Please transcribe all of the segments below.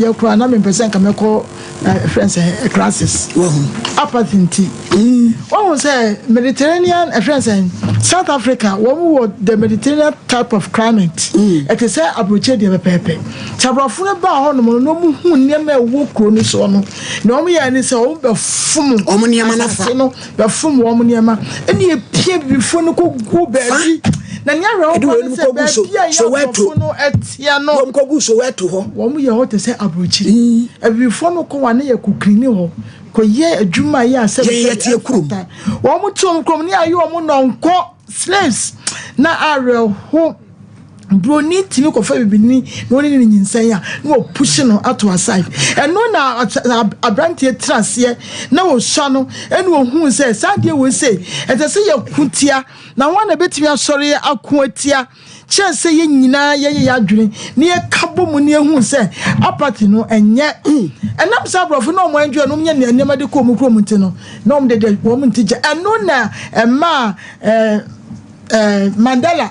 Yɛ koraa na mempɛ sɛ nka mɛkɔ ɛfrɛ sɛ classes. Apathy nti. Wahu sɛ Mediterranean ɛfrɛ sɛ South Africa wɔn wɔ the Mediterranean type of climate. Ɛte sɛ aburokyire deɛ pɛpɛɛpɛ. Sɛ aborɔfo no baa hɔnom no na wɔn hu nneɛma a ɛwɔ kuro no soɔ no, nea wɔn yɛ ne sɛ wɔn bɛfom Wɔn nneɛma no afa. asase no bɛfom wɔn nneɛma ɛna epia bibifoɔ no kɔ gu baabi. Na nea awerɛho Ɛde koraa wɔn ne sɛ kɔgu so baabi a yɛ Soweto. aborɔfo no ɛteɛ no. Wɔn kɔgu Soweto hɔ. Wɔn yɛ hɔ te sɛ aburokyire. Abibifoɔ no kɔ wɔn ne yɛ kukrini hɔ kɔyɛ adwuma a yɛ asɛ Yɛn yɛ teɛ kurom. Wɔn to wɔn kurom ne ayɛ wɔn nɔnkɔ slaves na awerɛho broni tumi kɔfa bibini na wɔne ne nyinsɛn a na wɔpush no ato aside. Ɛno na aberanteɛ tena aseɛ na wɔsua no ɛna wɔhuu sɛ saa adeɛ wɔ se ɛsɛ sɛ yɛko tia na wɔn na bɛtumi asɔre ako atia kyerɛ sɛ yɛn nyinaa yɛyɛ yɛ adwene na yɛka bɔ mu na yɛhu sɛ apathy no ɛnyɛ ɛnam sɛ aborɔfo na ɔmo enjoy no ɔmo nyɛ nea nneɛma de kɔ ɔmo kurom nti no na ɔmo de de wɔn nti gya ɛno na ɛmaa ɛɛ ɛɛ Mandela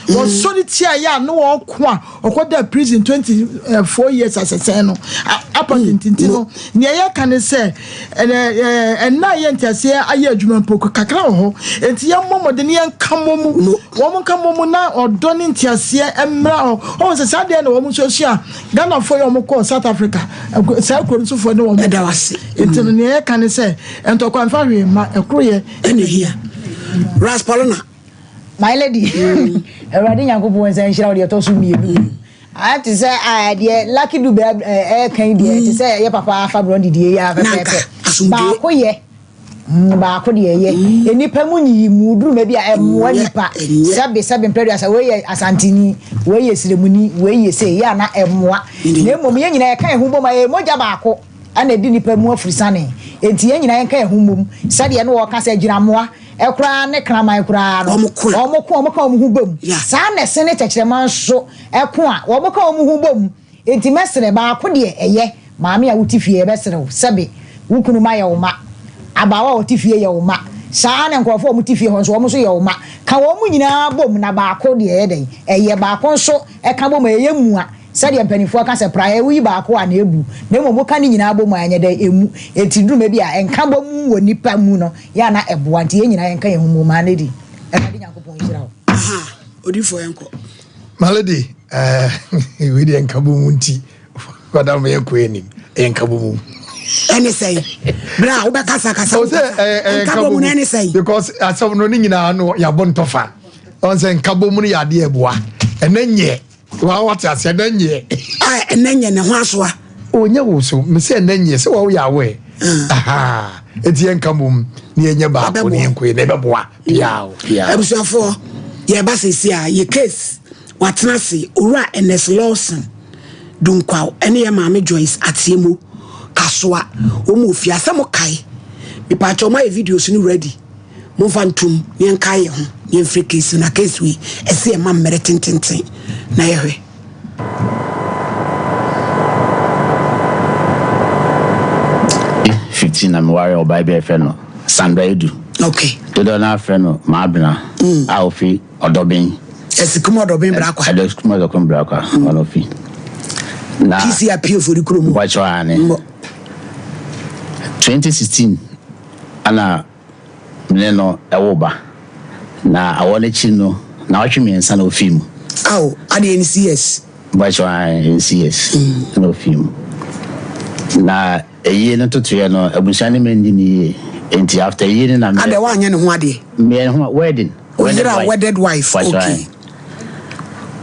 wɔsɔre tia yɛ a na wɔko a ɔkɔda prison 24 years asɛsɛn no apathy ntinti no nea yɛka ne sɛ ɛnɛ ɛɛ ɛnna yɛ nteaseɛ ayɛ adwuma mpo kakra wɔ hɔ nti yɛmmɔ mmɔden yɛnka mmɔ mu wɔn nka mmɔ mu na ɔdɔ ne nteaseɛ mmra hɔ ɔwɔ sɛ saa deɛ na wɔn nso asua Ghanafoɔ yɛ wɔn kɔɔ South Africa saa kuro nsofoɔ ne wɔn Ɛda wase. Nti no nea yɛka ne sɛ ntɔkwa nfa hwee ma ɛkoro yɛ. Ɛna ehia. Ras Paulina. My lady, Awurade Nyankopɔn nsa nhyira wo deɛ ɛtɔ so mmienu. Ayɛ te sɛ deɛ Lucky Dube ɛɛka yi deɛ te sɛ yɛ papa afa borɔ didie yi a Nanka, pɛpɛɛpɛ. Asomdwoe. Baako yɛ baako deɛ yɛ nipa mu nyiyi mu duru ma bi a ɛmmoa Ɛnyɛ, nipa. Ɛnyɛ. Sɛbe sɛbe mpɛduasa, wei yɛ Asanteni, wei yɛ Siremuni, wei yɛ sei yɛ ana ɛmmoa. Na mmom yɛn nyinaa yɛka yɛn ho bom a yɛyɛ mogya baako ɛna ɛdi nipa mu afurisane, enti yɛn nyinaa yɛnka yɛn ho mmom sɛdeɛ no wɔka sɛ gyinamoa ɛkoraa ne kraman koraa no Wɔn ko a. wɔn ko a wɔn ka wɔn ho bom. Saa na ɛse ne tɛkyerɛma nso ɛko a wɔn ka wɔn ho bom. Enti mɛsrɛ, baako deɛ ɛyɛ. Maame a wote fie, yɛbɛsrɛ wo, sɛbe wo kunu ma yɛ wo ma, abaawa a wɔte fie yɛ wo ma, saa na nkurɔfoɔ a wɔte fie hɔ nso wɔn nso yɛ wo ma. Ka wɔn mu nyinaa bom na baako deɛ ɛyɛ dɛn ɛyɛ. Baako nso ɛka bom a ɛyɛ mua sɛdeɛ mpanimfoɔ ka sɛ praeɛ woyi baako a na ebu, na mmom woka ne nyinaa bom a ɛnyɛ dɛn emu. Eti duruma bi a ɛnka bom wɔ nipa mu no yɛ ana ɛboa, nti yɛn nyinaa yɛnka yɛn ho mu maa ne di. Awurade Nyankopɔn nhyira wo. Aha, odiifoɔ, yɛnkɔ. My lady, wei deɛ nkabɔ mu nti madam yɛnkɔ anim, ɛyɛ nkabɔ mu. Ɛne sɛn berɛ a wobɛkasa kasa? Ɔ sɛ ɛyɛ nkabɔ mu no ɛne sɛn? Because asɛm no ne nyinaa no yɛabɔ ntɔfa ɔn sɛ nkabɔ mu no yɛ adeɛ ɛboa. Ɛnɛ nyɛ wa wate ase, ɛnɛ nyɛ. A ɛnɛ nyɛ ne ho asoa. Ɔnyɛ wo so mesɛ ɛnɛ nyɛ sɛ wɔwoyɛ awɛ aha, ɛnti yɛnka mmom ne yɛnyɛ baako ne yɛnkɔ yɛ na ɛbɛboa piao piao. Abusuafoɔ, yɛba sɛsi a yɛ case watena ase, Owura Ernest Lawson Dunkwaw ɛne yɛ maame Joyce Atiemo Kasoa. Wɔn wɔ fie asɛm kae mipaakyɛ wɔn ayɛ videos no ready. Momfa ntom ne yɛnkae yɛ ho ne yɛmfiri case na case wei ɛsɛ yɛ ma mmerɛ tententen na yɛhwɛ. 15 na meware ɔbaa bi a yɛfrɛ no Sandra Edu. Dodoɔ no afrɛ no Maabena a ofi Ɔdɔben. Ɛsikum Ɔdɔben Brakwa. Ɛdɔkum Ɔdɔben Brakwa ɔno ofi. Na PC Apio fori kurom. Mpakyɛw ane. Mbɔ. 2016 ana mene no ɛwo ba, na awɔ n'akyi no na ɔtwe 3 na ofi mu. Aw, adeɛ NCS. Mpakyɛw ane, NCS na ofi mu. Na eyie no totoeɛ no, abusua ne mɛ ndi ne yie, nti after eyie no na mɛ. Adɛ woanyɛ ne ho adeɛ? Mɛ ne ho wedding. Oyere a wedded wife. Mpakyɛw. Ane.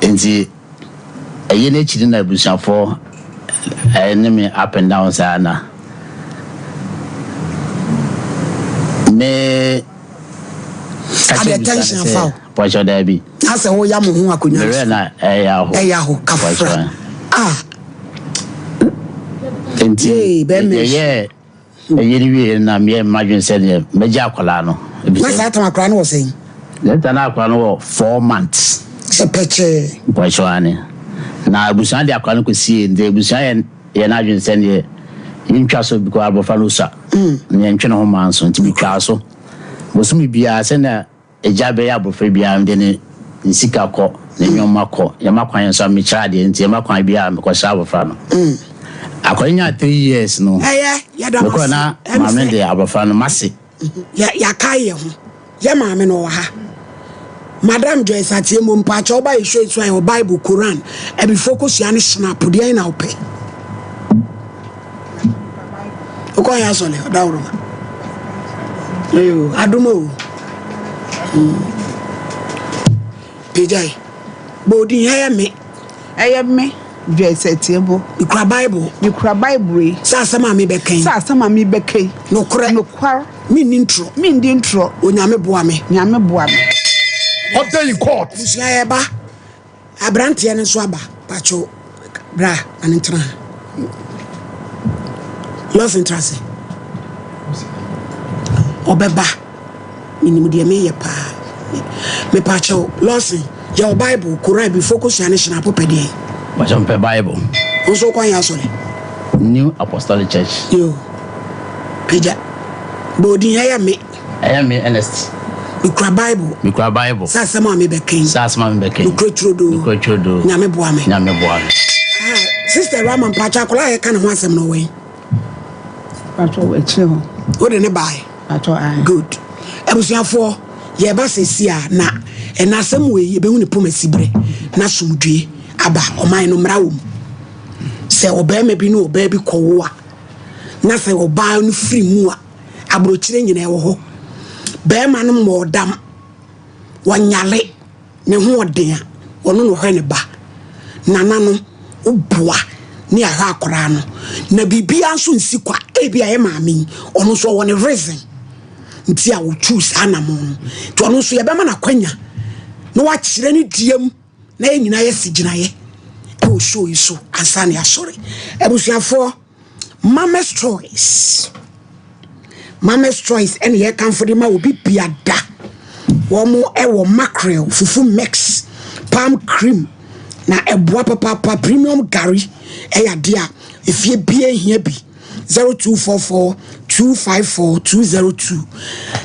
Nti ɛyɛ n'akyi no na abusuafoɔ ɛne me up and down saa na me ka kyerɛ Adɛ abusua no tension sɛ afa wo? Mpakyɛw daabi. Na sɛ woya mo ho akonnwa no Merɛ so. na ɛyɛ aho. Ɛyɛ aho kafra. Mpakyɛw. Ah. Nti Yee, bɛrima yɛyɛ ɛyɛ no wie na meyɛ mmadwene sɛ deɛ mɛgye akwadaa no. Na saa tam akwadaa no wɔ sɛn? Lɛta na akwadaa no wɔ 4 months. Ɛpɛkyɛɛ. Mpakyɛw ane. Na abusua de akwadaa no kɔsie, nti abusua yɛ n'adwene sɛ deɛ yɛntwa so because abɔfra no sua. Na yɛntwe ne ho maa nso, nti metwaa so. Bosome biara sɛnea agya bɛyɛ abɔfra biara, mede ne sika kɔ, ne nneɛma kɔ. Yɛma kwan nso a mekyerɛ adeɛ, nti yɛma kwan biara mekɔsra abɔfra no. Akwadaa nyaa 3 years no, Ɛyɛ, yɛda mo mekɔɔ ase. na Ɛne maame sɛ de abɔfra no mase. Yɛakae yɛ ho. Yɛ maame no wɔ ha, Madam Joyce Atiemo. Mpakyɛ, woba yɛ show yi so a, yɛwɔ Bible, Koran, abifo kosua ne Schnapp. Deɛn na wopɛ? Wokɔ yɛ asɔre ɔdaworoma. Eyo, adom o. Pagyae bɔɔdin. Ɛyɛ me. Ɛyɛ me, Joyce Atiebo. Mekura Bible. Mekura Bible yi. Sɛ asɛm a mebɛka yi. Sɛ asɛm a mebɛka yi. Nokorɛ. Nokwar. Menni ntorɔ. Mendi ntorɔ. Onyame boa me. Nyame boa me. Order in court. Abusua, yɛba. Aberanteɛ no nso aba. Patwo, bra na ne ntena ha. Lɔs ntra ase. Ɔbɛba. Menim deɛ meyɛ paa. Mepakyɛw, Lɔsen, yɛwɔ Bible, Koran, bifo kosua ne Schnapp. Pɛ deɛ? Mpakyɛ, mpɛ Bible. Wo nso wokɔ yɛ asɔre? New Apostolic Church. Yo, pagya bɔɔdin. Ɛyɛ me. Ɛyɛ me, Ernest. Mekura Bible. Mekura Bible. Sɛ asɛm a mebɛka yi. Sɛ asɛm a mebɛka yi. Nokorɛ turodoo. Nokorɛ turodoo. Nyame boa me. Nyame boa me. Ah, Sister Rama, mpakyɛ, akwadaa a yɛka ne ho asɛm no, ɔwɔ yi? Patɔ, akyire hɔ. Wode ne bae? Patɔ, ae. Good. Abusuafoɔ, yɛba sɛsi a na ɛna asɛm wei yɛbɛhu ne poma siberɛ na somdwe aba ɔman no. Mmara wɔ mu sɛ ɔbarima bi ne ɔbaa bi kɔwo a, na sɛ ɔbaa no firi mu a, aburokyire nyinaa ɛwɔ hɔ, bɛrima no mmɔ ɔdam, wɔnyale ne ho ɔden a, ɔno na ɔhwɛ ne ba. Nana no woboa ne ahwɛ akwaraa no na biribiara nso nsi kwa. Ebi a yɛ maame yi, ɔno nso ɔwɔ ne reason nti a wɔtu saa anamɔ no, nti ɔno nso yɛbɛma no akwanya na wakyerɛ ne duam na yɛn nyinaa yɛsi gyinaeɛ ɛwɔ show yi so ansa ne asɔre. Abusuafoɔ, Mama's Choice, Mama's Choice ɛne yɛkamfo de ma obi biada. Wɔn ɛwɔ mackerel fufu mix, palm cream na ɛboa papaapa. Premium gari ɛyɛ adeɛ a efie bie hia bi. 0244 254 202.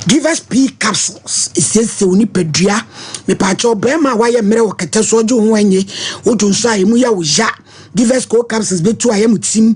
Give us P capsules, esiesie wo nipadua. Mepaakyɛw, bɛrima a wayɛ mmerɛ wɔ kɛtɛ so, ɔgye wo ho ɛnyɛ wodwo nso a emu yɛ wo ya, Give us Co capsules bɛtu ayɛ mo tim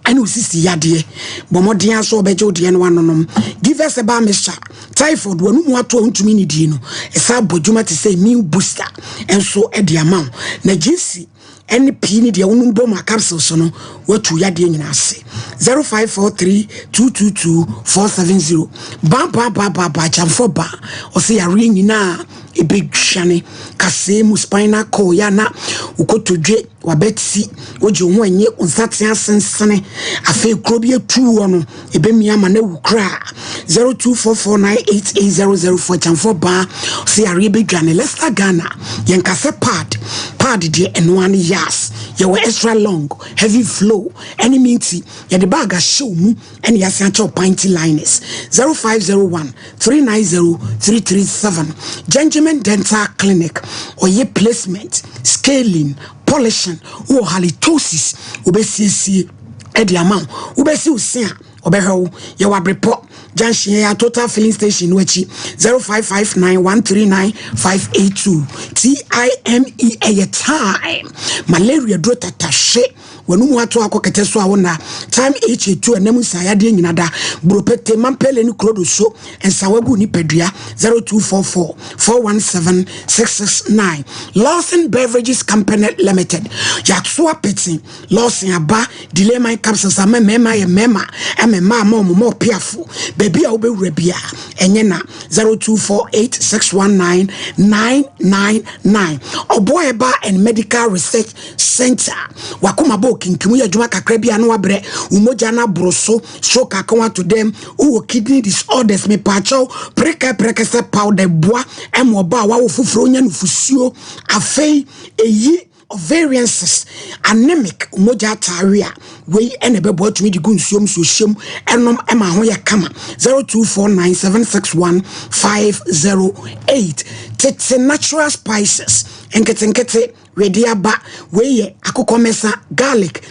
ɛne osisi yadeɛ. Bɔ mmɔden aso ɔbɛgye wo deɛ no anonom. Give us herbal mixture, typhoid, wɔn ato a ntumi ne die no, ɛsan bɔ dwuma te sɛ immune booster nso ɛde ama wo. Na GC ɛne pii ne deɛ wonom bɔ mu a capsules no watu yadeɛ nyinaa ase. 0543 222 470. Baabaabaabaa kyamfo ba ɔsɛ yareɛ nyinaa ɛbɛdwane kasɛɛ mu, spinal cord yɛ ana, wokotodwe wabɛti, wogye wo ho ɛnyɛ, wo nsa tea sensene, afei kuro bi atu wɔ no, ɛbɛmia ama no awu koraa. 0244988004. Kyamfo baa sɛ yareɛ bɛdwane. Leicester Ghana, yɛnkasɛ pad pad deɛ, ɛnoa no yas. Yɛwɔ extra long, heavy flow ɛne minti. Yɛde bag ahyɛ wo mu ɛne yɛasan akyɛw panty liners. 0501 390 337. Gentleman Dental Clinic, ɔyɛ placement, scaling, polishing. Wowɔ halitosis, wobɛsiesie ɛde ama wo. Wobɛsi wo se a, ɔbɛhwɛ wo. Yɛwɔ Abrepɔ Junction, yɛyɛ Total Filling Station no akyi. 0559 139 582. Time, ɛyɛ time malaria duro tatahye. Wɔn ato akɔ kɛtɛ so a wona time h2 ɛnam nsayadeɛ nyina da buropete mampele ne kuro do so nsawa gu nipadua. 0244 417 669. Lawson Beverages Company Limited, yɛato apete Lawson aba delay my capsules ama mmarima yɛ mmarima, ɛma mmaa ma ɔmo ma ɔpiafo. Baabi a wobɛwura bia ɛnyɛ na 0248 619 999. Ɔboa Ɛba and Medical Research Center, wakoma bɔ okinkim, yɛ adwuma kakra bi a na wabrɛ, wo mogya no aboro so, stroke aka wo ato dɛm, wowɔ kidney disorders, mepaakyɛw, preka prɛkɛsɛ powder boa ɛma ɔba a wawo foforɔ onya nufusuo. Afei ɛyi ovarian cyst, anemic, mogya ataare a wei ɛna ɛbɛboa. Tumi de gu nsuom nsuohyɛm ɛnom ɛma ho yɛ kama. 0249761508. Tete Natural Spices nketenkete wede aba. Wei yɛ akokɔmɛsa, garlic.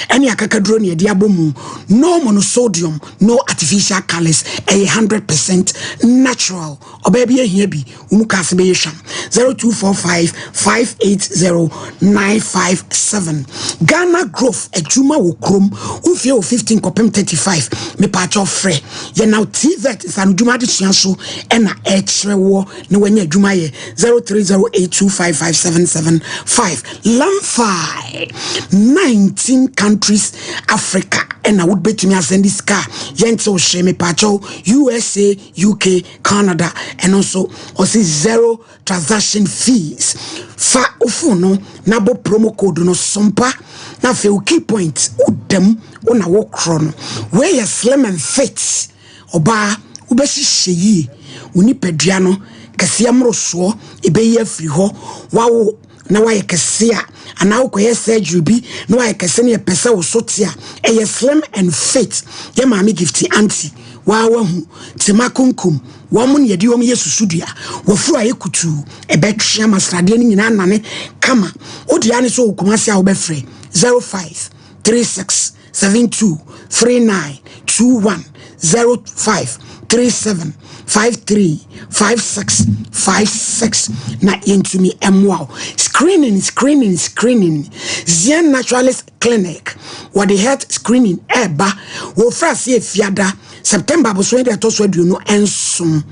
Ɛne akakaduro ne yɛde abɔ mu. No monosodium, no artificial colours, ɛyɛ 100% natural. Ɔbaa bi ahia bi, wo mu kaase bɛyɛ hwam. 0245 580 957. Ghana Growth adwuma wɔ kurom, wofie wɔ 15 kɔpem 35, mepaakyɛw frɛ yɛnaw. TVET nsanodwuma adesua so ɛna ɛkyerɛ woɔ na wanya adwuma yɛ. 0308255775. Lamfi 19 countries Africa ɛna wobɛtumi asend sika a yɛnte wo hwee. Mepaakyɛw, USA, UK, Canada, ɛno nso ɔse zero transaction fees. Fa wo phone no na bɔ promo code no sompa, na afei wo key point wodam wo na wokorɔ no. Wei yɛ slim and fit. Ɔbaa, wobɛhyehyɛ yie, wo nipadua no kɛseɛ mmorosoɔ ɛbɛyi afiri hɔ. Wawo na wayɛ kɛse a, anaa wokɔyɛ surgery bi na wayɛ kɛse no, yɛpɛ sɛ wo so te a, ɛyɛ slim and fit. Yɛ maame Gifty Anti waa wahu tema konkom wɔn mo ne yɛde wɔn yɛ susudua. Wɔfuru ayɛ kutuu, ɛbɛtwe ama sradeɛ no nyinaa nane kama. Wode ane sɛ wɔ Kumase a, wobɛfrɛ 05 36 72 39 21, 05 37 53 56 56 na yɛntumi mmoa wo. Screening, screening, screening. Zian Naturalist Clinic wɔde health screening ɛɛba. Wɔfra ase efiada September abosom de ɛtɔ so 27.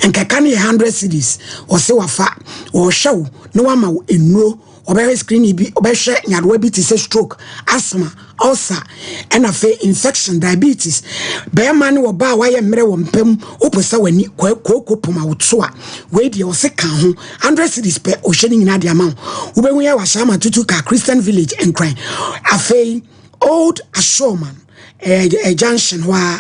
Nkɛka no yɛ 100 cedis. Ɔse wafa ɔhwɛ wo na wama wo nnuro, ɔbɛhwɛ screening bi, ɔbɛhwɛ nyarewa bi te sɛ stroke, asthma, ulcer, ɛna afei infection, diabetes. Bɛrima ne wɔba a wayɛ mmerɛ wɔ mpam, wopɛ sɛ w'ani kooko pom a woto a, wei deɛ ɔse ka ho. 100 cedis pɛ, ɔhyɛ no nyinaa de ama wo. Wobɛhu yɛ wahyɛ ama tutu ka Christian Village, Nkran, afei Old Ashoman junction hɔ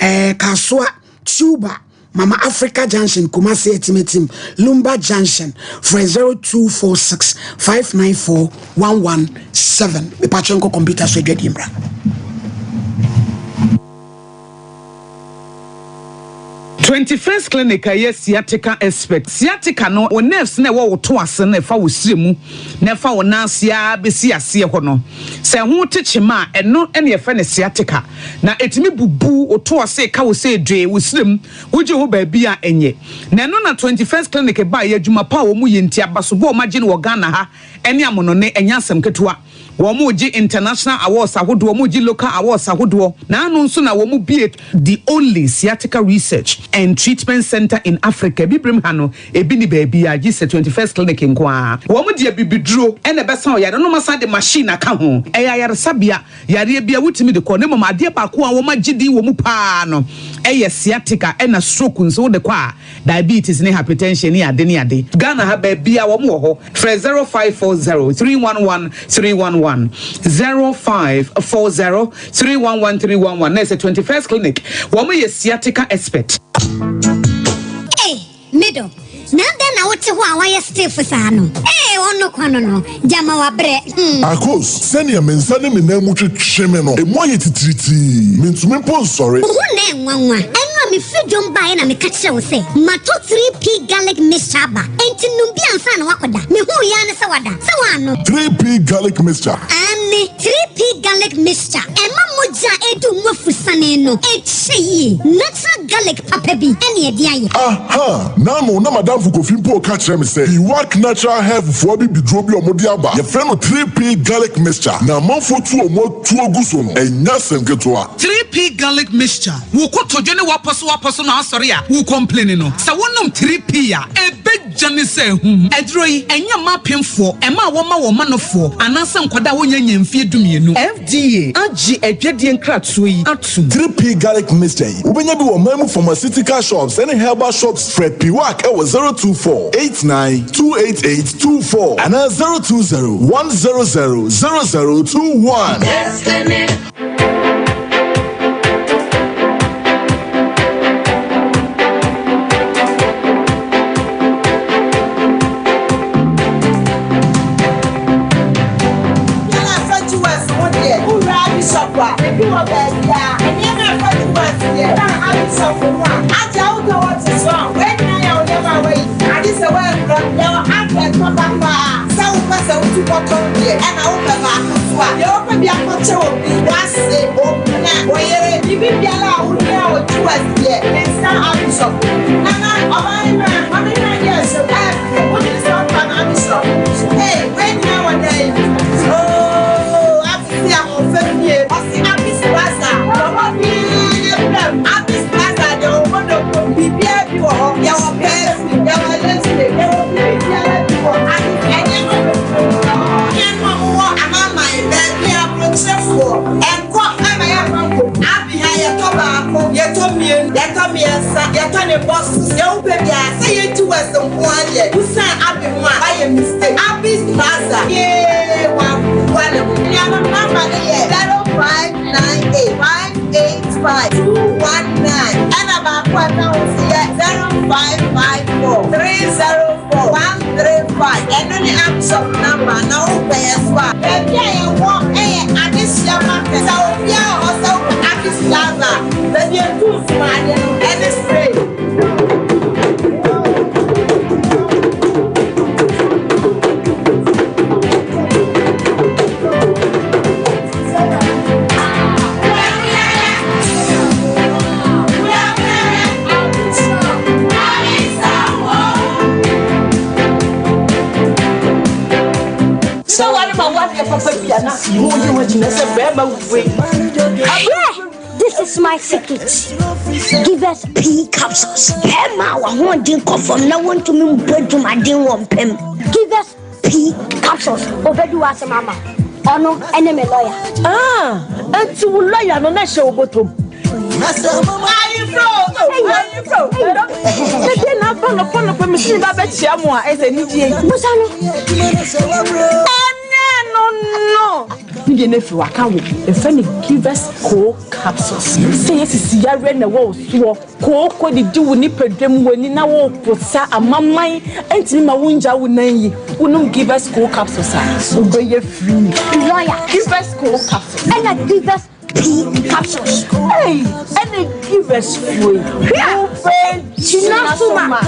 a, Kasoa Tuba, Mama Africa Junction, Kumasi Etimetim, Lumba Junction. Frɛ 0246 594 117. Mepatwɛ nkɔ computer so adwadi mmra. 21st Clinic a ɛyɛ sciatica expert. Sciatica no, wo nerves na ɛwɔ wo to ase na ɛfa wo sire mu na ɛfa wo nan ase a bɛsi aseɛ hɔ no, sɛ ho te kyema a, ɛno ɛne yɛfrɛ no sciatica, na ɛtumi bubu wo to ase ka wo sɛ dwee wo sire mu, wogye ho baabi a ɛnyɛ. Na ɛno na 21st Clinic ba yɛ adwuma pa a wɔn yɛ nti abasobɔ a wɔn agye no wɔ Ghana ha ɛne amonɔne ɛnyɛ asɛm ketewa. Wɔn mo gye international awards ahodoɔ, wɔn gye local awards ahodoɔ. Na ano nso na wɔn bie the only sciatica research and treatment center in Africa. Bibirem ha no, ebi ni baabi a gye sɛ 21st Clinic nko ara. Wɔn deɛ bibiduro ɛna ɛbɛsan ɔyare no, ma de machine aka ho. Ɛyɛ ayaresabea, yareɛ bi a wotumi de kɔ ne mom. Adeɛ baako a wɔn agye din wɔ mu paa no ɛyɛ sciatica, ɛna stroke nso wode kɔ a, diabetes ne hypertension ne ade ne ade. Ghana ha baabi a wɔn wɔ hɔ, frɛ 0540 311 311, 0540 311 311. Na ɛsɛ 21st Clinic, wɔn yɛ sciatica expert. Hey, middle. Na dɛn na wote hɔ a wayɛ stiff saa no? Ee, ɔno kwa no gyama wabrɛ. Akos, sɛnea me nsa ne me nan mu twetwe me no, emu ayɛ titiritii, mentumi mpo nsɔre. Wo na ɛnwanwa. Ɛno a mefiri dwom baeɛ na meka kyerɛ wo sɛ mato 3P garlic mixture aba, enti nom bi ansa na woakɔda. Mehuu yɛa ne sɛ wada sɛ woano. 3P garlic mixture. Ane 3P garlic mixture ɛma mogya a ɛdu mu afusane no ɛkyɛ yie. Natural garlic papa bi ɛne ɛde ayɛ. Aha, nano na madamfo Kofi mpo ka kyerɛ me sɛ Iwak Natural Health foɔ bi biduro bi a ɔmode aba, yɛfrɛ no 3P garlic mixture, na amanfoɔ tu ɔmo atu agu so no, ɛnyɛ asɛm ketewa. 3P garlic mixture, wo kotodwe ne wapɔ so wapɔ so na asɔre a wo complain no, sɛ wonom 3P a, ɛbɛgya ne sɛ ahum. Aduro yi ɛnyɛ mma apemfoɔ, ɛma a wɔma wɔn manofoɔ anaasɛ nkwadaa a wɔnya nya mfie 12. FDA agye adwadie nkratoɔ yi atom. 3P garlic mixture yi, wobɛnya bi wɔ man mu pharmaceutical shops ɛne herbal shops. Frɛ Piwak ɛwɔ 024 89 288 24 anaa 020 100 0021. Destiny. Nneɛma a ɛfa jewels ho deɛ, wowura Bishop a, ebi wɔ baabi a. Nneɛma a ɛfa jewels deɛ, na Bishop ho a, agye a wotɔ wɔkye so a, wei nyinaa yɛ wo nneɛma a wayi. Ade sɛ woankura, yɛwɔ advert papapaa. Sɛ wopɛ sɛ wotu kɔtɔn deɛ, ɛna wopɛ baako nso a, deɛ wopɛ bi akɔkyɛ obi, w'ase, wo mpena, wo yere, biribi biara a wohia wɔ jewels deɛ, nsa Abishop. Nana, ɔbaa yi bra, ma me hwɛ adeɛ a ɛhyɛ wo, ɛyɛ fɛ, wogye di sɛ wofa no Abishop? Hey, wei nyinaa wɔ dan yi mu. Oh, Abisi ahoɔfɛ fie, ɔse Abis Plaza, bɔ mmɔden ara na bra mu. Abis Plaza deɛ, ɔwɔ dɔkɔ, biribiara bi wɔ hɔ, yɛwɔ pɛɛsi. Yɛwɔ lipstick, yɛwɔ biribiara bi wɔ ha. Nneɛma bebree wɔ hɔ. Yɛn a mowɔ amanaman baabi a aburokyerɛfoɔ nkɔ mma yɛmfa nkɔ mu. Abi ha yɛtɔ baako, yɛtɔ mmienu, yɛtɔ mmiɛnsa, yɛtɔ ne boxes. Deɛ wopɛ biara, sɛ yɛdi West nko ara deɛ, wosan Abi ho a, woayɛ mistake. Abi's Plaza, yee, waboa ne ho. Anuanom number no yɛ 0598 585 219 ɛna baako a ɛka ho nso yɛ 0554 304 135. Ɛno ne app shop number na wopɛ yɛn so a. Baabi a yɛwɔ yɛ Adesua Market. Sɛ obiara wɔ hɔ sɛ wopɛ Addis Plaza a, baabi a ɛtu nsumaade no ɛne spray. Sɛ ware ma wadeɛ papa bi a na mo yi ho agyina sɛ bɛrima wei. Abrɛ, this is my secret. Give us pea capsules. Bɛrima a wahoɔden kɔ fam na wɔntumi mbɔ adwumaden wɔ mpam. Give us P capsules obedi w'asɛm ama ɔno ɛne me lawyer. Ah, enti wo lawyer no na ɛhyɛ wo bɔtɔ mu. Ayefro, ayefro. Ɛdeɛ na aba nɔpɔ nɔpɔ mi si ba bɛkyia mu a ɛsɛ anigye. Busa no. Ɛnɛ no no. Ne deɛ no afiri waka wo. Ɛfɛ ne Givers Co capsules. Sɛ yɛ sisi yareɛ na ɛwɔ wo soɔ. Kooko didi wo nipadua mu, w'ani na woreposa, amaman ntumi ma wongya wo nan yi. Wonom Givers Cold Capsules a, wobɛyɛ free. Lawyer. Givers Cold Capsules. Ɛna Givers P Capsules. Ei, ɛna Givers foɔ yi. Wobɛgyina so ma.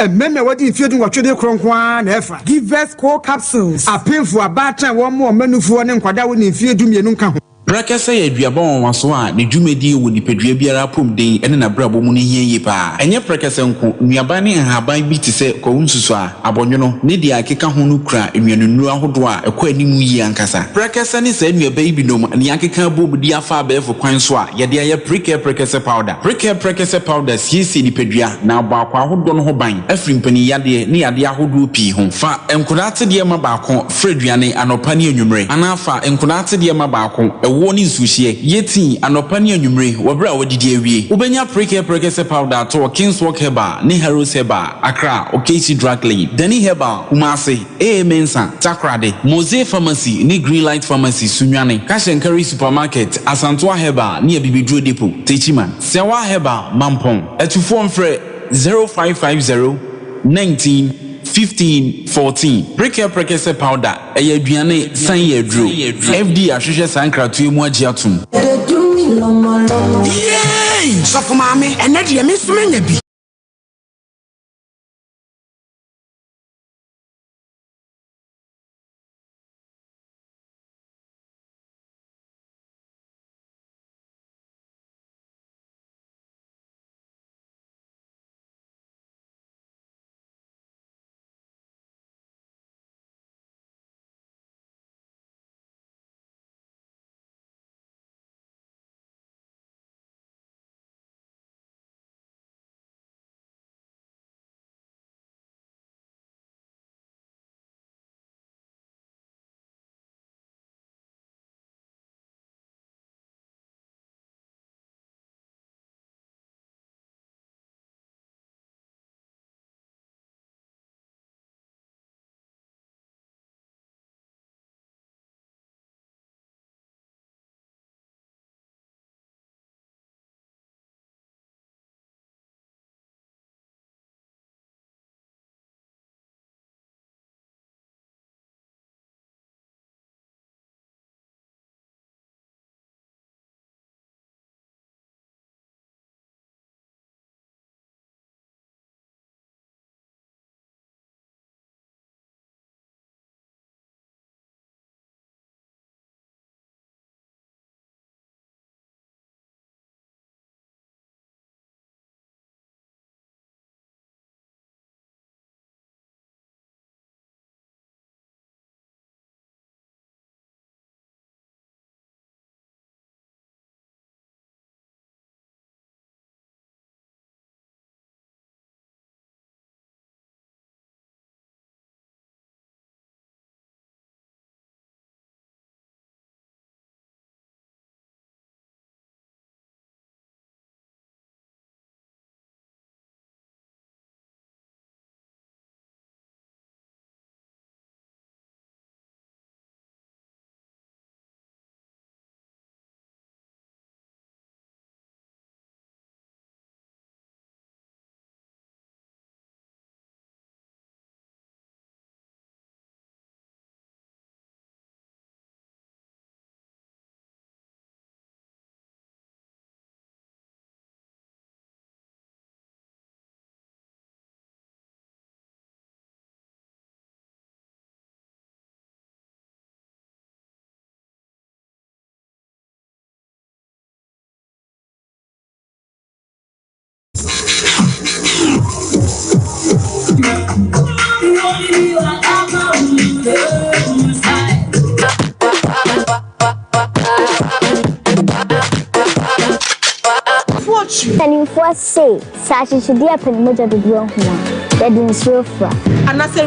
Mmarima a wɔadi mfeɛ 18 de korɔ nko ara na ɛfa. Givers Cold Capsules. Apemfoɔ, abaatan a wɔmmoa wɔn mma nufoɔ ne nkwadaa a wɔnni mfeɛ 12 nka ho. Prɛkɛsɛ yɛ aduaba nwanwaso a ne dwumadie wɔ nipadua biara apɔmuden ne n'abrabɔ mu no hia yie pa ara. Ɛnyɛ prɛkɛsɛ nko, nnuaba ne nhaban bi te sɛ kwawu nsusuaa, abɔnwono, ne deɛ ɛkeka ho no kura nnuanennuro ahodoɔ a ɛkɔ anim yie ankasa. Prɛkɛsɛ ne saa nnuaba yi binom na yɛakeka abom de afa abɛɛfo kwan so a yɛde ayɛ Prekɛ Prɛkɛsɛ Powder. Prekɛ Prɛkɛsɛ Powder siesie nipadua na abɔ akwaa ahodoɔ no ho ban afiri mpaninyadeɛ ne yadeɛ ahodoɔ pii ho. Fa nkwadaa atedeɛ ma baako Fra aduane anɔpa ne anwummere, anaa fa nkwadaa atedeɛ ma baako, ɛwoɔ ne nsuohyeɛ. Yɛ tii anɔpa ne anwummere wɔ berɛ a woadidi awie. Wobɛnya Prekɛ Prɛkɛsɛ Powder atɔ wɔ Kingswalk Herbal ne Harrows Herbal, Accra, Okaishie Drug Lane, Dani Herbal, Kumasi, AA Mensah, Takoradi, Mose Pharmacy ne Greenlight Pharmacy, Sunyani, Cash and Carry Supermarket, Asantoa Herbal ne Abibiduro Depot, Techiman, Sɛwa Herbal, Mampong. Atufoɔ mfrɛ 0550 19 15 14. Prekɛ prɛkɛsɛ powder, ɛyɛ aduane, san yɛ aduro. FDA ahwehwɛ saa nkratoɔ yi mu agye atom. Yay! Sɔfo maame, ɛnɛ deɛ me nso manya bi. Mpanimfoɔ se, sɛ akyekyedeɛ pɛ ne mogya dodoɔ hu a, yɛde nsuo fra. Anaasɛ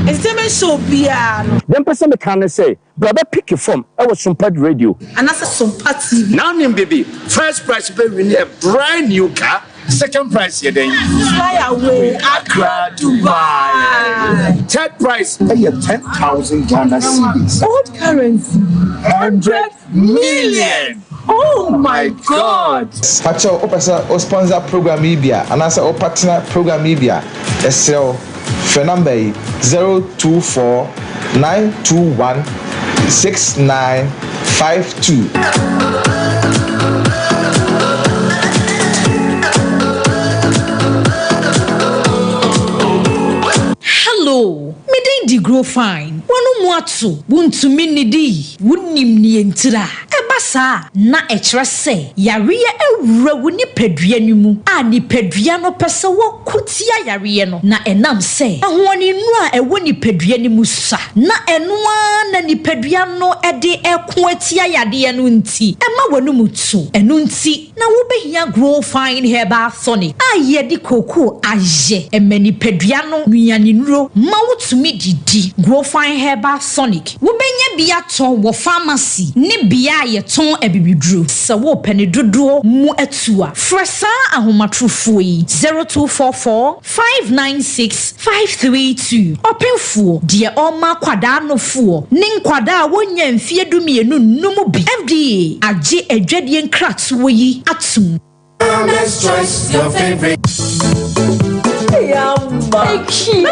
ɛsɛ sɛ mehyɛ obiara no. Deɛ mpɛ sɛ meka ne sɛ, bra bɛ picki fam wɔ Sumpad Radio. Anaasɛ Sompa TV. Now nim bibi, first prize bɛ wini a brand new car, second prize yɛ dɛn? Fly away, Accra, Dubai. Third prize ɛyɛ 10,000 Ghana cedis. Old currency. 100 million! Oh my God! Pakyɛw wopɛ sɛ wo sponsor program yi bi a anaasɛ wo partner program yi bi a, yɛsrɛ wo frɛ number yi, 024 921 6952. Hello, me din de Grow Fine. W'ano mu ato, wuntumi nnidi, wunnim nea entira. Ɛba saa a, na ɛkyerɛ sɛ yareɛ awura wo nipadua no mu a nipadua no pɛ sɛ wɔko tia yareɛ no, na ɛnam sɛ ahoɔdennuro a ɛwɔ nipadua no mu sua na ɛno ara na nipadua no de reko atia yadeɛ no nti, ɛma w'anom tu. Ɛno nti na wobɛhia Grow Fine Herbal Tonic a yɛde kookoo ayɛ. Ɛma nipadua no nnuanennuro ma wotumi didi. Grow Fine Herbal Tonic. Wobɛnya bi atɔ wɔ famasi ne bea a yɛtɔn abibiduro. Sɛ worepɛ ne dodoɔ mu atu a, frɛ saa ahomatorofoɔ yi, 0244 596 532. Ɔpemfoɔ, deɛ ɔrema akwadaa nofoɔ ne nkwadaa a wɔnnya mfeɛ dumienu nnom bi. FDA agye adwadie nkratoɔ yi atom. Mama's choice, your favorite. See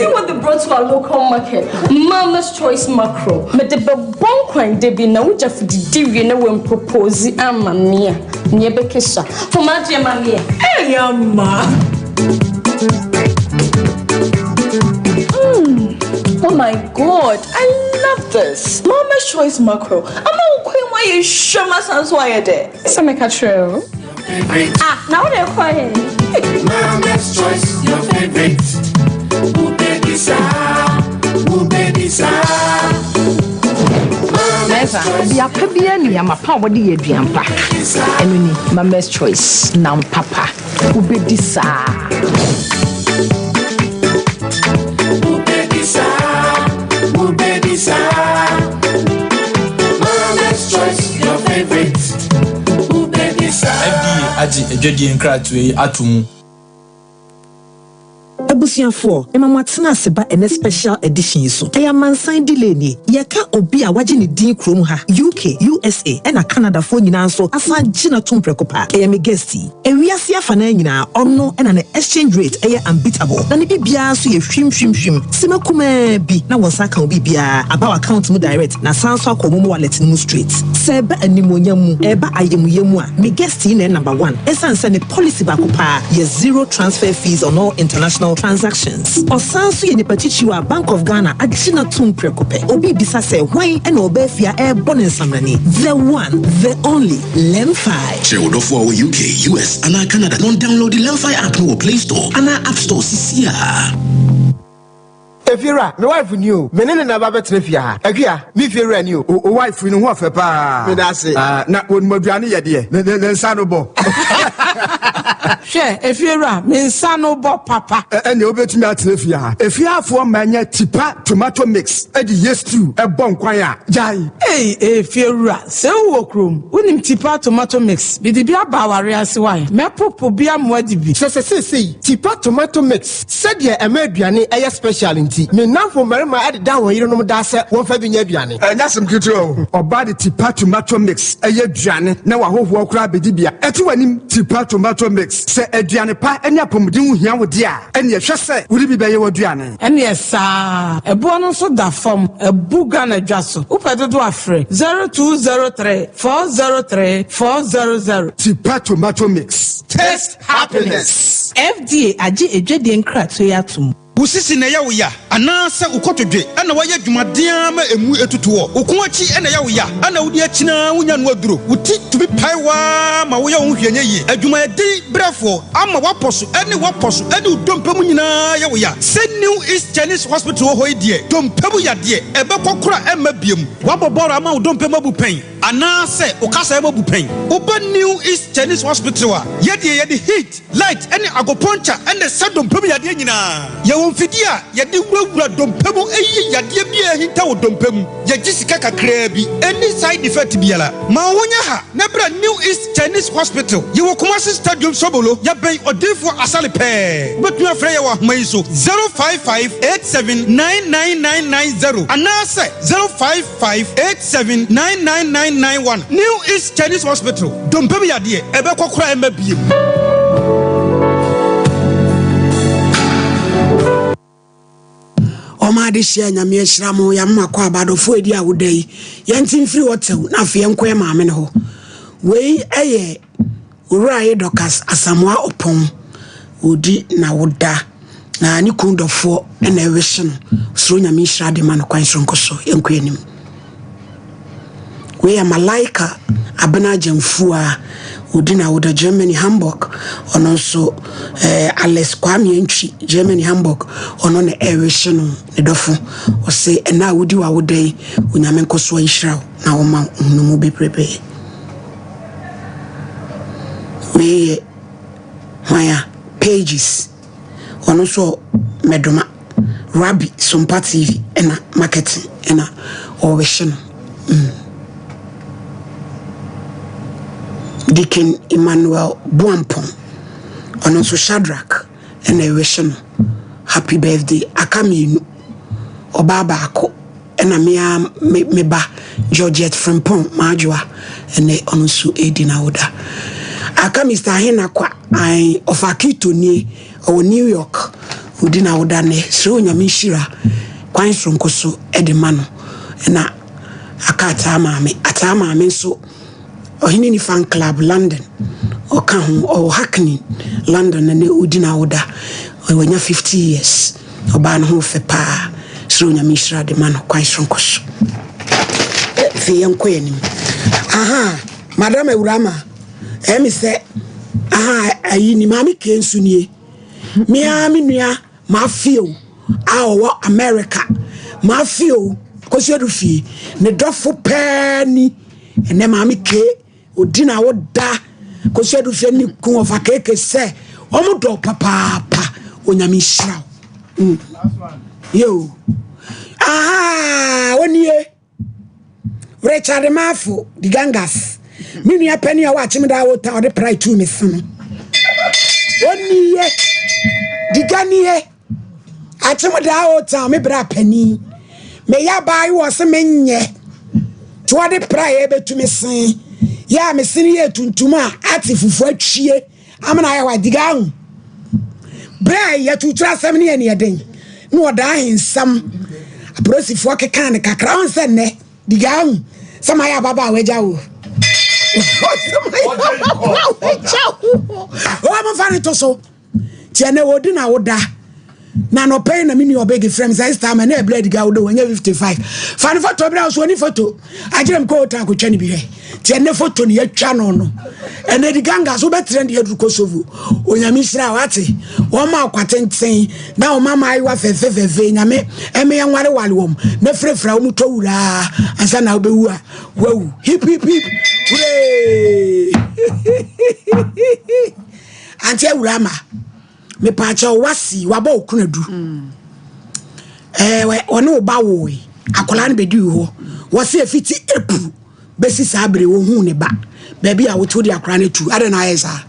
what they brought to our local market. Mama's Choice Macro. Me de bɛbɔ nkwan da bi na wogya fo didi wie na wɔmpropose ama me a nea ɛbɛkesa. Fo m'adeɛ ma me ɛ. Hey, ama. Mm. Oh my god, I love this. Mama's Choice Macro. Ama wo kwan mu ayɛ hwam asan so ayɛ dɛ. Sɛ meka kyerɛ o. Ah, na wode kɔ he? Mama's choice, your favorite. Wobɛdi saa, wobɛdi saa. Mɛnsa, ɔbea pa biara nim nneɛma pa a wɔde yɛ aduan pa. Ɛno ni, Mama's Choice, nam papa. Wobɛdi saa. Wobɛdi saa, wobɛdi saa. Mama's choice, your favorite. Wobɛdi saa. FDA agye adwadie nkratoɔ yi ato mu. Abusuafoɔ, mema mo atena ase ba ɛnɛ special edition yi so. Ɛyɛ amansan delay nie. Yɛka obi a wagye ne din kurom ha, UK, USA ɛna Canada foɔ nyinaa nso asan gye no atom prɛko pɛ a, ɛyɛ me guest yi. Ewiase afanaa nyinaa, ɔno na ne exchange rate yɛ unbeatable, na ne biribiara nso yɛ hwim hwim hwim. Sima kumaa bi na wo nsa aka wo biribiara aba w'account mu direct na asan nso akɔ wo momo wallet no mu straight. Sɛ ɛba animuonyam mu, ɛba ayamuyɛ mu a, me guest yi na ɛyɛ number one ɛsiane sɛ ne policy baako paa yɛ zero transfer fees on all international transactions. Ɔsan nso yɛ nipa titiriw a Bank of Ghana agye no atom prɛko pɛ. Obi rebisa sɛ hwan na ɔbaa fie a ɛrebɔ no nsamrani? The one, the only, Lemfi. Kyerɛ wo dɔfo a ɔwɔ UK, US, anaa Canada na ɔndownloadi Lemfi app no wɔ Play Store anaa App Store sisiaa. Efiewura, me wife ni o, me ne no na ɛba bɛtena fie ha. Akua, me fiewura ni o. O wife yi ne ho ɔfɛ paa. Meda ase. Ah, na wɔnim aduane yɛ deɛ, ne, ne, ne nsa no bɔ. Hwɛ, efiewura, me nsa no bɔ papa. Ɛ, ɛnneɛ wobɛtumi atena fie ha. Efiehafoɔ mma nyɛ tipa tomato mix de yɛ stew bɔ nkwan a, gyae. Ei, efiewura, Sɛ wo wɔ kurom, wo nim Tipa tomato mix, me de bi aba aware ase wai, mɛ popo bi amoa di bi. Kyerɛ sɛ seesei Tipa tomato mix sɛdeɛ ɛma aduane yɛ special nti, me nnamfo mmarima deda wɔn yerenom daa sɛ wɔmfa bi nyɛ aduane. Ɛnyɛ asɛm ketewa o, ɔbaa de Tipa tomato mix yɛ aduane na w'ahohoɔ koraa bɛdi bi a, ɛte w'anim. Tipa tomato mix, sɛ aduane pa ne apɔmuden ho hia wo deɛ a, ɛnneɛ hwɛ sɛ wode bi bɛyɛ w'aduane. Ɛneɛ saa, ɛboɔ no nso da fam, abu Ghana dwa so. Wopɛ dodoɔ a frɛ 0203 403 400. Tipa tomato mix, taste happiness. FDA agye adwadie nkratoɔ yi atom. Wo sisi na ɛyɛ wo ya anaasɛ wo kotodwe na woayɛ adwumaden ara ma emu atutu hɔ? Wo kɔn akyi na ɛyɛ wo ya na wode akyin ara wunnya ano aduro? Wo ti tumi pae wo ara ma woyɛ wo ho hwee nyɛ yie? Adwumayɛden brɛfoɔ ama w'apɔ so ne w'apɔ so ne wo dompe mu nyinaa yɛ wo ya? Sɛ New East Chinese Hospital wɔ hɔ yi deɛ, dompe mu yadeɛ, ɛbɛkɔ koraa ɛmma biom. Woabɔ bɔɔl ama wo dompe mu abu pɛn anaasɛ wo kasaeɛ mu abu pɛn? Woba New East Chinese Hospital a, yɛdeɛ yɛde heat, Light ne agoponkyɛ na ɛsa dompe mu yadeɛ nyinaa. Yɛwɔ mfidie a yɛde wurawura dompe mu yi yadeɛ biara a ahinta wɔ dompe mu. Yɛgye sika kakraa bi. Ɛnni side effect biara. Ma wo ho nyɛ ha na bra New East Chinese Hospital. Yɛwɔ Kumasi Stadium Sobolo. Yɛbɛn Odiyifoɔ Asale pɛɛ. Wobɛtumi afrɛ yɛn wɔ ahoma yi so, 055 87 99990 anaasɛ 05. 58799991 New East Chinese Hospital, dompe mu yadeɛ, ɛbɛkɔ koraa ɛmma biem. Ɔma adehyeɛ Nyame ahyira mo yɛama kɔ aba adɔfoɔ edi awoda yi yɛnte mfiri hɔ tɛw na afei yɛnkɔ yɛ maame no hɔ wei ɛyɛ Owuraye Dorcas Asamoah Oppong, ɔredi n'awoda, na ne kunu dɔfoɔ na ɛrewehye no. Soro Nyame nhyira de ma no kwan soronko so. Yɛnkɔ anim. Wei yɛ Malaika Abena Agyamfua, ɔredi n'awoda Germany, Hamburg. Ɔno nso eh, Alice Kwame Antwi, Germany, Hamburg. Ɔno na ɛrewehye no, ne dɔfo. Ɔse ɛna a wodi w'awoda yi, Onyame nkɔsoɔ nhyira wo na ɔma wo nhunumu bebrebe. Wei yɛ hwan a? Pages. Ɔno nso Mɛdoma. Rabbi Sompa TV ɛna marketing ɛna ɔrehye no. Mm. Deacon Emmanuel Boampong. Ɔno nso Shadrach ɛna ɛrehye no. Happy birthday. Aka mmienu. Ɔbaa baako. Ɛna me ara me me ba Georgette Frimpong M'adwoa ɛnɛ ɔno nso redi n'awoda. Aka Mister Ahenakwa ae ɔfa Akito nie ɔwɔ New York ɔdi n'awoda nnɛ. Srɛ Onyame nhyira kwan soronko so de ma no. Ɛna aka Ataa Maame. Ataa Maame nso Ɔhene ni fan club London ɔka ho ɔwɔ Hackney London na ne odi n'awoda wanya 50 years ɔbaa no ho fɛ paa srɛ onyame nhyira de ma no kwan soronko so afei yɛnkɔ yɛn anim aha madam awurama ɛyɛ me sɛ aha ayi ni maame kee nso nie me ara me nua Mafio a ɔwɔ America. Mafio Akosua fie. Ne dɔfo pɛɛ ni. Ɛnɛ maame ke odi na woda Akosua du fie ne kun ɔfa keke sɛ wɔn dɔ papaapa. Onyame nhyira wo. Mm. Yo. Aha, onie. Richard Mafo, the gangas. Me nua panyin a wakyem daa wɔ ta ɔde prae tu me se no. Oniye, diganiye. Akyem daa wɔ ta me bra panyin. Me ya baa yi wɔ se me nyɛ. Ti wɔde prae ebetu me se. Ya me se ne yɛ tuntum a ate fufu atwie. Amena ayɛ hɔ a diga ahu. Berɛ a yɛtutu asɛm no yɛ neɛ den na ɔda ahensɛm apolisifoɔ kekaa no kakra ɔn sɛ nnɛ diga ahu sɛ mayɛ ababaawa agya wo sɛ mayɛ ababaawa agya wo ɔmfa no to so nti ɛnɛ wɔdi na woda Na anɔpa yi na me nua ɔbɛgi frɛ me sɛ Esther ama na ɛbrɛ adiga wo do wɔnyɛ 55 fa no foto berɛ so ɔne foto agyerɛ m kɔ hotel akɔtwa no bi hwɛ nti ɛnɛ foto no yɛatwa no no ɛnɛ di ganga so wobɛtrɛ de aduru Kosovo onyame hyira wate wɔma akwa tenten na wɔma maayewa fɛfɛfɛfɛ nyame ɛmɛ yɛnwareware wɔm na firafira wɔn tɔ wuraa ansa na wobɛwu a wawu hip hip hip huree ante awura ma Mepaakyɛw wasi wabɔ wo kunadu. Ɛɛ ɔne wo ba woe. Akwadaa no bɛdii hɔ. Wɔsi efiti April bɛsi saa bere wɔhuu ne ba. Baabi a wote wode akwadaa no atu. Adɛn na ayɛ saa?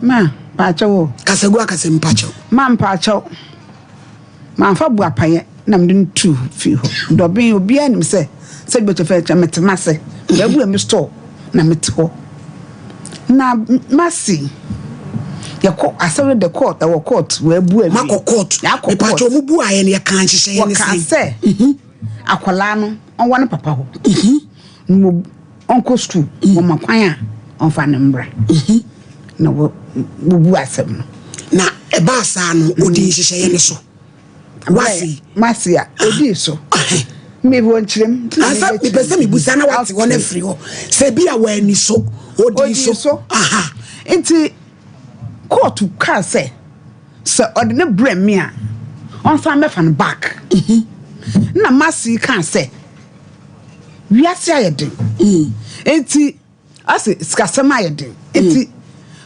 Ma paakyɛw o. Kasagu akasa mu paakyɛw. Ma mpaakyɛw. Mamfa boapayɛ na mede no tuu fii hɔ. Dɔben, obiara nim sɛ sɛ bi fɛ kyɛ mete m'ase. Mabue me store na mete hɔ. Na m'ase yɛkɔ asɛm no de court ɛwɔ court wɔabu awie. Makɔ court. Yɛakɔ court. Mepatwa ɔmo bu ayɛ no yɛka nhyehyɛeɛ ne Wɔka sɛn? sɛ akwadaa no ɔwɔ ne papa hɔ. Na ɔnkɔ sukuu. Wɔma kwan a ɔmfa no mmra. Na wɔbu asɛm no. Na ɛbaa saa no ɔdii nhyehyɛeɛ no so. Wasi. Masi a odii so. Me wɔ nkyerɛm. Ansa mepɛ sɛ mebusa na wate hɔ no afiri hɔ sɛ bi a wɔani so odii so. Aha. Nti kóòtù kaa sɛ sɛ ɔde ne brɛ me a ɔnsan mɛfa no back. Mhm. Na Masi kaa sɛ wiase ayɛ den. Mm. Nti Ɔse sikasɛm ayɛ den nti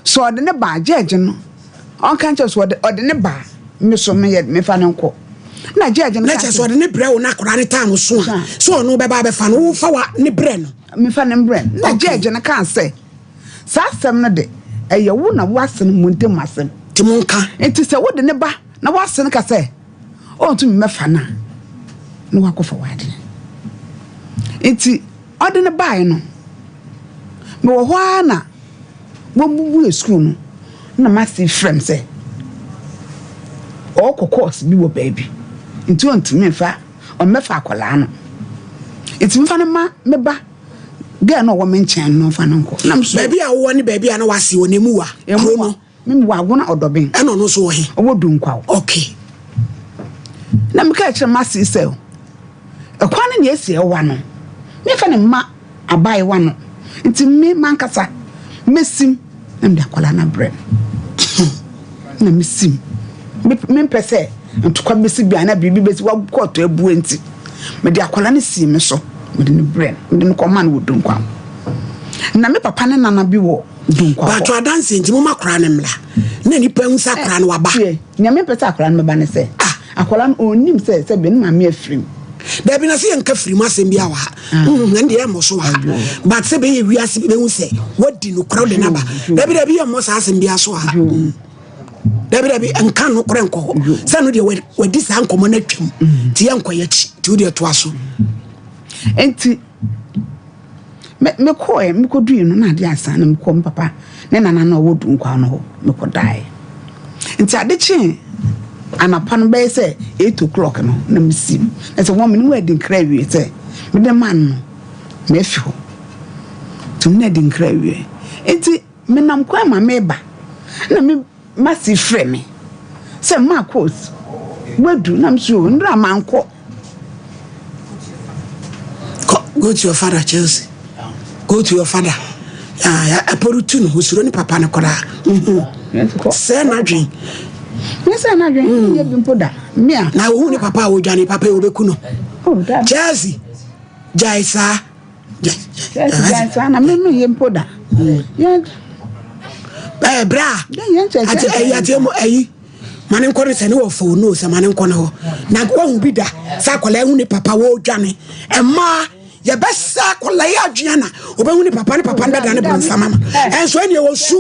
sɛ ɔde ne ba a judge no ɔnka nkyerɛ sɛ ɔde ɔde ne ba a me so meyɛ mefa no nkɔ na judge no na kyerɛ sɛ ɔde ne brɛ wo na akwadaa ne time so a sɛ ɔno bɛba abɛfa no wofa wa ne brɛ no mefa ne brɛ no na judge no kaa sɛ saa asɛm no de ɛyɛ wo na woase no mo ntam asɛm nti monka nti sɛ wode ne ba na woase no ka sɛ ɔntumi mɛfa no a na wakɔfa w'adeɛ nti Ɔde no baeɛ no, mewɔ hɔ ara na wɔbubue sukuu no na m'ase frɛ me sɛ ɔrekɔ course bi wɔ baabi nti ɔntumi mfa ɔmmɛfa akwadaa no nti mfa no ma me ba girl no ɔwɔ me nkyɛn no mfa no nkɔ. Na me so baabi a wowɔ ne baabi a na wase wɔ na emu wa kuro no. Me wɔ Agona Ɔdɔben. Ɛna ɔno nso wɔ he? Ɔwɔ Dunkwaw. Okay. Na meka kyerɛ m'ase sɛ ɛkwan no nea esi ɛwa no, memfa no mma abaayewa no. Nti me m'ankasa mɛsim na mede akwadaa no abrɛ no. Na mesim. Mempɛ sɛ ntokwa bɛsi bi anaa biribi bɛsi wakɔɔtɔ abue nti, mede akwadaa no sii me so, mede no brɛ no, mede no kɔma no wɔ Dunkwaw. Na me papa ne nana bi wɔ Dunkwa hɔ. Paatwo adanseɛ nti momma akwadaa no mmra na nnipa nhu sɛ akwadaa no waba. Tie, nea mempɛ sɛ akwadaa no bɛba ne sɛ, akwadaa no ɔnnim sɛ sɛbe ne maame afiri mu. Dabi na sɛ yɛnka firi mu asɛm biara wɔ ha. Ɛno deɛ yɛmmɔ so wɔ ha. But sɛ bɛyɛ wiase bi bɛhu sɛ wadi nokorɛ wode no aba. Dabi dabi yɛmmɔ saa asɛm biara so wɔ ha. Dabi dabi nka nokorɛ nkɔ hɔ. Sɛ no deɛ wadi saa nkɔmmɔ no atwam. Nti yɛnkɔ yɛakyi. Nti wo deɛ toa so. Nti Me mekɔɔɛ, mekɔduui no na adeɛ asa na mekɔɔ me papa ne nana no a ɔwɔ Dunkwa no hɔ, mekɔdaeɛ. Nti ade kyee anapa no bɛyɛ sɛ 8 o'clock no na mesim. Na sɛ wɔn me ne wɔn adi nkra awie sɛ mede ma no no, mafi hɔ. Nti me ne adi nkra awie. Nti menam kwan ma meba na me masi frɛ me sɛ Marcos wadu na me so nnora mankɔ. Go to your father, Chelsea. Go to your father. Apɔru tu no, osuro ne papa no koraa. Sɛ n'adwen. Ne sɛ n'adwen, nyɛ bi mpo da. Mea. Na ohu ne papa a odwane papa yi obeku no. Chelsea, gyae saa. Chelsea gyae saa na me menyɛ mpo da. Ɛɛ bra. Ate ɛyi ate mu ɛyi. Ma ne nkɔ ne sɛ ne wɔ fo no sɛ ma ne nkɔ ne hɔ. Na wahu bi da sɛ akwadaa ehu ne papa wɔredwane. Mmaa yɛbɛsɛ akwadaa yi adwene na ɔbɛhu ne papa ne papa no bɛda ne bonsam ama. Ɛnso ɛnea wɔsu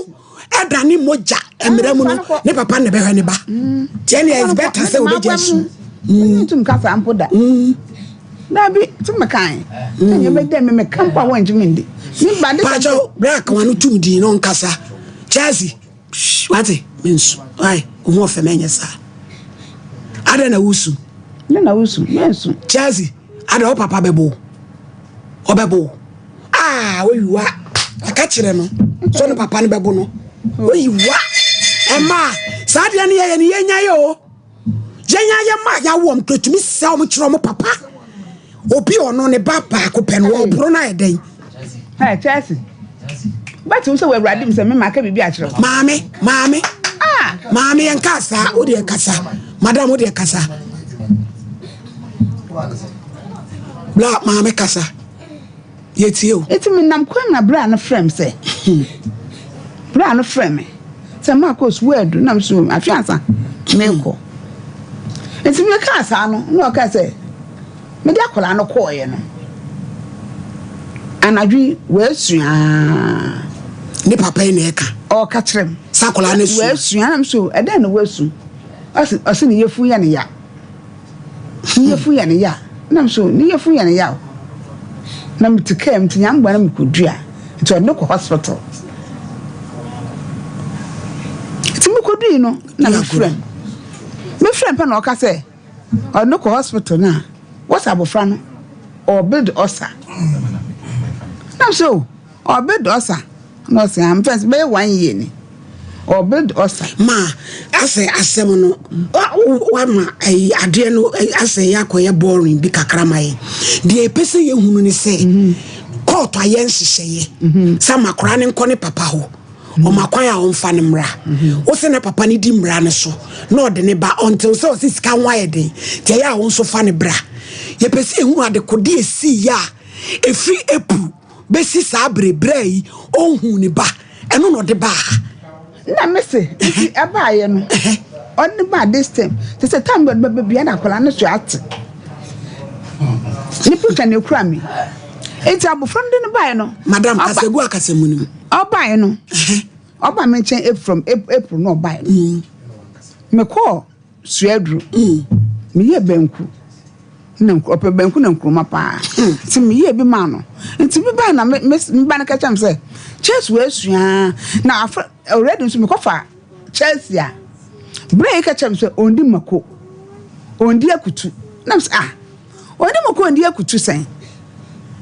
ɛda ne mogya mmerɛ mu no ne papa na ɛbɛhwɛ ne ba. Nti ɛnea it's better sɛ wɔbɛgya su. Ntum kasa mpo da. Dabi, ti me kan. Ɛnyɛ bɛ dɛ me me ka mpo a wɔngye me ndi. Me ba de. Pakyɛw, bra kawa no tum din no nkasa. Chelsea. Shh, wate? Mensu. Why? Wo ho ɔfɛ mɛnyɛ saa. Adɛn na wosu? Ne na wosu, mensu. Chelsea, adɛn wo papa bɛbo wo? Ɔbɛbo wo. Ah, oyiwa. Aka kyerɛ no. So ne papa no bɛbo no. Oyiwa. Ɛma, saa deɛ no yɛyɛ no yɛnya yɛ o. Yɛn a yɛma yɛawo wɔn kura tumi sɛ wɔn kyerɛ wɔn papa. Obi ɔno ne ba baako pɛ no wɔboro no ayɛ dɛn? Ɛ Chelsea. Bɛte wo sɛ wɔ awurade mu sɛ me ma aka biribi akyerɛ wo. Maame, maame. Ah. Maame yɛn kaa saa, wo deɛ kasa. Madam wo deɛ kasa. Bla maame kasa. Yɛtie o. Enti menam kwan mu na bra no frɛ me sɛ, bra no frɛ me sɛ Marcos woadu na me so afe ansa merekɔ. Enti mekaa saa no na ɔkaa sɛ mede akwadaa no kɔɔeɛ no anadwo yi wɔasua. Ne papa yi na ɛka. Ɔka kyerɛ me. Sɛ akwadaa no sua. Wɔasua na me so ɛdɛn na wɔasu? Ɔse ne yafunu yɛ ne ya. Ne yafunu yɛ no ya. Na me so ne yafunu yɛ no ya o. Na mete kaa mu nti nyame boa na mekɔdua. Nti ɔde no kɔ hospital. Nti mekɔdui no na mefrɛ no. Mefrɛ no pɛ na ɔka sɛ ɔde no kɔ hospital no a wɔsɛ abɔfra no ɔbuild ulcer. Na me so ɔbuild ulcer. Na ɔsɛ ah mfɛn sɛ bɛyɛ one year ni. Ɔbɛ ɔsa. Ma asɛ asɛm no wama ayi adeɛ no asɛ yɛ akɔyɛ boring bi kakra ma yɛ. Deɛ ɛpɛ sɛ yɛhunu ne sɛ mhm. kɔɔto ayɛ nhyehyɛeɛ mhm. sɛ ma koraa ne nkɔ ne papa hɔ mhm. ɔma kwan a ɔmfa no mmra. Wo sɛ na papa no di mmara no so na ɔde ne ba until sɛ ɔsɛ sika ho ayɛ den nti ɛyɛ a wo nso fa ne bra. Yɛpɛ sɛ yɛhunu adekode ɛsii yɛ a ɛfiri April bɛsi saa bere berɛ yi ɔnhuu ne ba ɛno na ɔde baa ha. Na me se nti ɛbaayɛ no ɔde baa this time te sɛ time bɛ bɛ bia na akwadaa no so ate ne picture na ekura mi nti abofra no de no baayɛ no. Madam kasagu akasamu no mu. Ɔbaayɛ no ɔba me nkyɛn from April na ɔbaayɛ no mekɔɔ. Suaduru. Meyɛɛ banku na ɔpɛ banku na nkuruma paa. Nti meyɛɛ bi maa no. Nti me bae na me me me ba no ka kyerɛ me sɛ Chelsea wasua na afra already nso mekɔfa Chelsea a berɛ yi ka kyerɛ me sɛ ɔndi mako ɔndi akutu na me sɛ ah Ɔne mo kɔ ndi akutu sɛn?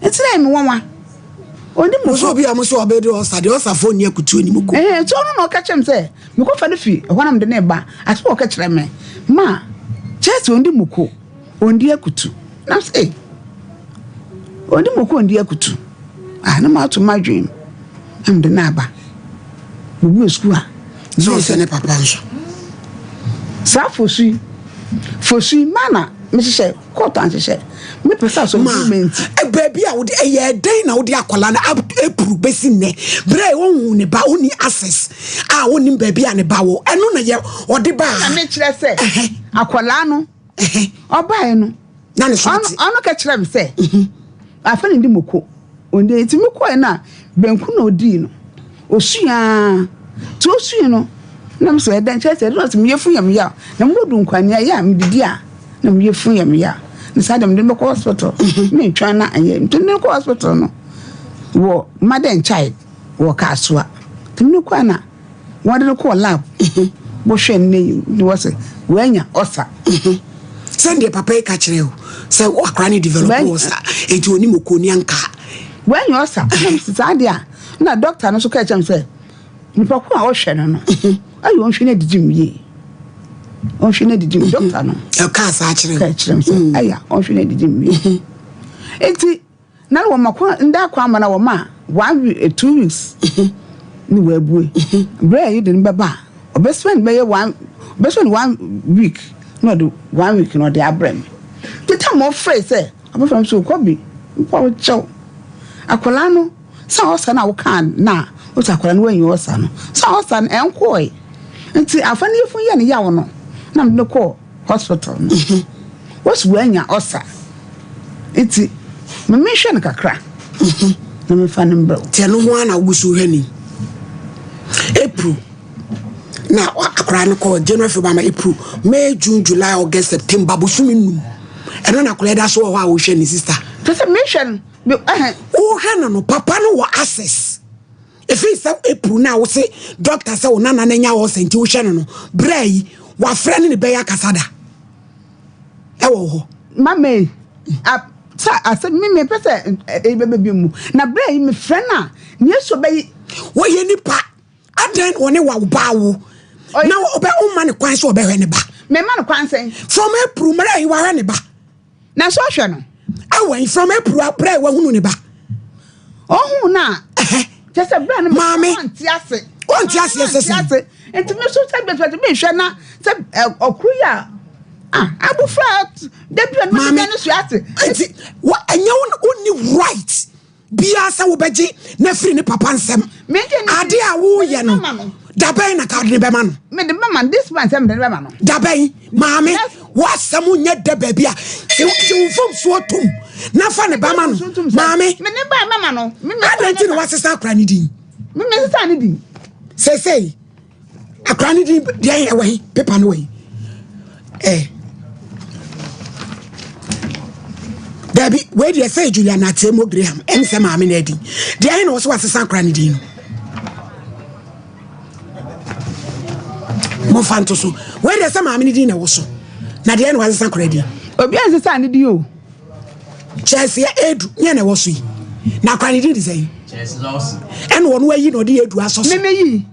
Nti na ɛyɛ me nwanwa. Ɔne mo kɔ. Ɔsɛ obi a mo sɛ ɔbɛ de ɔsa deɛ ɔsafoɔ nni akutu anim kɔ. Ɛhɛn nti ɔno na ɔka kyerɛ me sɛ mekɔ fa no fi ɛhɔ na mede no reba. Asɛm a ɔka kyerɛ me ma kyerɛ sɛ ɔndi mo ko ɔndi akutu. Na sɛ ei ɔndi mo ko ɔndi akutu. Ah na mato m'adwene mu na mede no aba. Mebue sukuu a. Sɛ ɔsɛ ne papa nso. Saa fosu yi fosu yi ma na. Mehyehyɛ kɔɔto anhyehyɛ. Mepɛ sɛ asomdwoe nti. Baabi a wode ɛyɛ dɛn na wode akwadaa no apuru bɛsi nnɛ berɛ a ɔnhu ne ba ɔnni access a ɔnnim baabi a ne ba wɔ ɛno na yɛ ɔde baa. Na mekyerɛ sɛ akwadaa no ɔbaeɛ no na ne so ate. Ɔno ka kyerɛ me sɛ afei na ndi moko ɔndi nti mekɔɛ no a banku na ɔdii no ɔsuaa nti ɔsui no na mesɛ ɛdɛn kyerɛ sɛ ɛdɛn ɔsɛ meyɛ fun yɛ me ya na mebɔdu nkwanea yɛ a medidi a na meyɛ fun yɛ me ya na saa deɛ mede bɛkɔ hospital mentwɛn na ɛnyɛ nti mede kɔ hospital no wɔ mother and child wɔ Kasoa nti mede kɔɛ na Wɔde no kɔɔ lab wɔhwɛɛ no na wɔse wanya ɔsa. Sɛdeɛ papa yi ka kyerɛ o sɛ akora no develop ɔsa enti onim okoni anka. Wanya ɔsa saa deɛ a na dɔkta no nso ka kyerɛ me sɛ nipa ko a ɔhwɛ no no ayɛ ɔnhwɛ no adidi mu yie ɔnhwɛ no adidi mu dɔkta no. Ɛkaa saa kyerɛ o. Ka kyerɛ me sɛ ayɛ ɔnhwɛ no adidi mu yie enti. Na wɔma kwan nda kwan ma na wɔma one week eh, 2 weeks ne wɔabue. Berɛ a yɛde no bɛba a, ɔbɛ spend bɛyɛ one ɔbɛ spend one week na ɔde one week na ɔde abrɛ me. Nti tam ɔfrɛ sɛ ɔbɛfrɛ me sɛ Kɔbi mpa wo kyɛw akwadaa no sɛ ɔsa no a wokaa no a wosɛ akwadaa no wanyi ɔsa no sɛ ɔsa no ɛnkɔɔe nti afa no yɛfun yɛ no yaw no na mede no kɔɔ hospital no wɔsi wanya ɔsa nti ma menhwɛ no kakra na memfa no mbrɛ wo. Nti ɛno ho ara na wogu so hwɛ ni April na akwadaa no kɔ January February ma April May June July August September bosome num ɛno na akwadaa da so wɔ hɔ a wohwɛ ne sister. Te sɛ mehwɛ no wohwɛ no no papa no wɔ access. Ɛfiri sɛ April no a wose doctor sɛ wo nana no anya ulcer nti wohwɛ no no, berɛ yi wafrɛ ne ne bɛyɛ akasa da ɛwɔ hɔ. Mama yi, sɛ asɛm me mepɛ sɛ ɛyi bɛbɛ bi mu na berɛ yi mefrɛ no a nea ɛsɔ bɛyi. Wɔyɛ nipa adɛn wɔne wa wo ba awo na ɔbɛ ɔma ne kwan sɛ ɔbɛhwɛ ne ba. Mema no kwan sɛn? From April mmerɛ yi wahwɛ ne ba. Na nso ɔhwɛ no. Awɛn from April berɛ a wahunu ne ba. Ɔhu no a. Kyɛ sɛ berɛ no maame ɔnte ase. Ɔnte aseɛ sɛ sɛ. Nti me so sɛ bɛsɛ mehwɛ na sɛ ɔkoro yi a ah abofra dabi a maame no so ase. Nti wa ɛnyɛ wo wonni right biara sɛ wobɛgye na afiri ne papa nsɛm. Ade a woyɛ no dabɛn na ka wode ne bɛma no. Mede bɛma no this month sɛ mede ne bɛma no. Dabɛn maame w'asɛm nyɛ dɛ baabi a gye wo mfomsoɔ tom na fa ne ba ma no maame. Mede ba bɛma no. Adɛn nti na woasesa akora ne din? Mesesa ne din. Seesei Akora no din deɛ ɛwɔ he? Pepa no wɔ he? Eh. Dabi, wei deɛ sɛ Juliana Atemo Graham, ɛne sɛ maame no adi. Deɛ he na wɔ sɛ wasesa akora no din no? Momfa nto so. Wei deɛ sɛ maame no din na ɛwɔ so. Na deɛ na wasesa akora din? Obi ansesa ne din o. Chelsea Edu, nyɛ na ɛwɔ so yi. Na akora ne din de sɛn? Chelsea Lawson. Ɛna ɔno ayi na ɔde Edu asɔ so. Meme yi.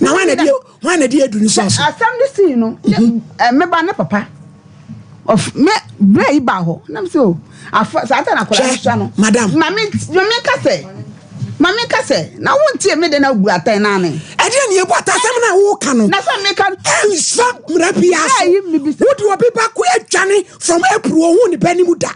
Na hwan na di hwan na di edu ne sɔɔ so? Asɛm no sii no, meba ne papa. Ɔf me berɛ yi baa hɔ na me sɛ o afa saa ta na akwadaa no sua no. Madam. Maame maame ka sɛ maame ka sɛ na wontie me de na bu atɛn naa ne. Ɛdeɛ ne ebu atɛn asɛm na woka no. Na sɛ meka no. Ɛnfa mmara biara so. Wode obi ba ko adwane from April ohun ne ba anim da.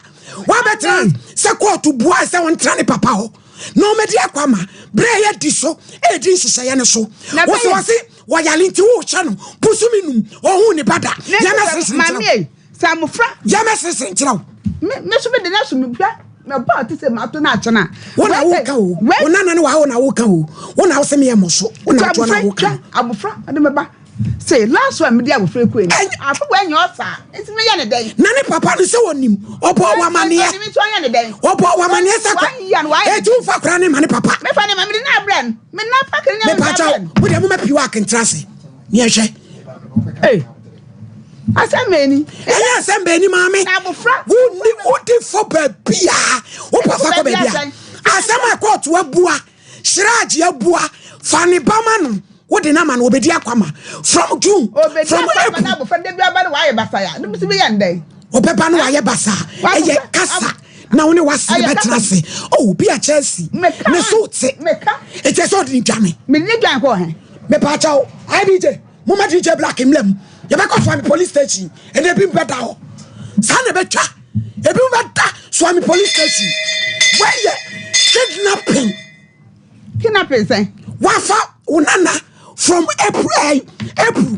Wabɛtena sɛ kóòtù bua sɛ ɔntena ne papa hɔ na ɔmɛdi akɔ ama berɛ a yɛdi so ɛredi nhyehyɛeɛ no so. Wosɛ wɔse wɔyale nti wohyɛ no bosome num ɔhu ne ba da. Yɛmɛ seresere nkyerɛ wo. Sɛ mmofra. Yɛmɛ seresere nkyerɛ wo. Me me so mede no aso me bua mɛbɔ a te sɛ mato no akyena. Wo na woka o. Wo nana ne wa wo na woka o. Wo na wo se meyɛ mmɔ so. Wo na wotoa na woka. Abofra ɔde me ba. Say last one mede abofra kɔ ni. Afo wɔ nyɛ ɔsa. Nti meyɛ ne dɛn? Na ne papa no sɛ wɔnim. Ɔbɔ wɔ amaneɛ. Ɔnim nti ɔyɛ ne dɛn? Ɔbɔ wɔ amaneɛ sɛ kɔ. Eti wofa kora ne ma ne papa. Mefa ne ma mede no abrɛ no. Me na fa kene ne me abrɛ no. Mo deɛ mo ma piwa akentra ase. Ne ɛhwɛ. Hey. Asɛm bɛn ni? Ɛyɛ asɛm bɛn ni maame? Na abofra. Wonni wodi fɔ baabi a wopɛ fa kɔ baabi a. Asɛm a kóòtù abua, Siraaj abua, fa ne ba ma no, wode no ama no, obedi akwama from June, Obedi from akwama April. na abofra da bi aba no wayɛ basa ya. Ne bi yɛ ndɛn? Ɔbɛba no wayɛ basa. Ɛyɛ kasa na wo ne wase no bɛtena ase. Oh, bi a Chelsea. Ne so te. Ɛkyɛ sɛ ɔde ne dwane. Mede ne dwane kɔɔ he? Mepaakyɛw, IBJ. Momma DJ Black mmla mu. Yɛbɛkɔ Suame police station. Ɛnna ebi bɛda hɔ. Saa na ɛbɛtwa. Ebi bɛda Suame police station. Wɔyɛ kidnapping. Kidnapping sɛn? Wafa wo nana from April, eh, April.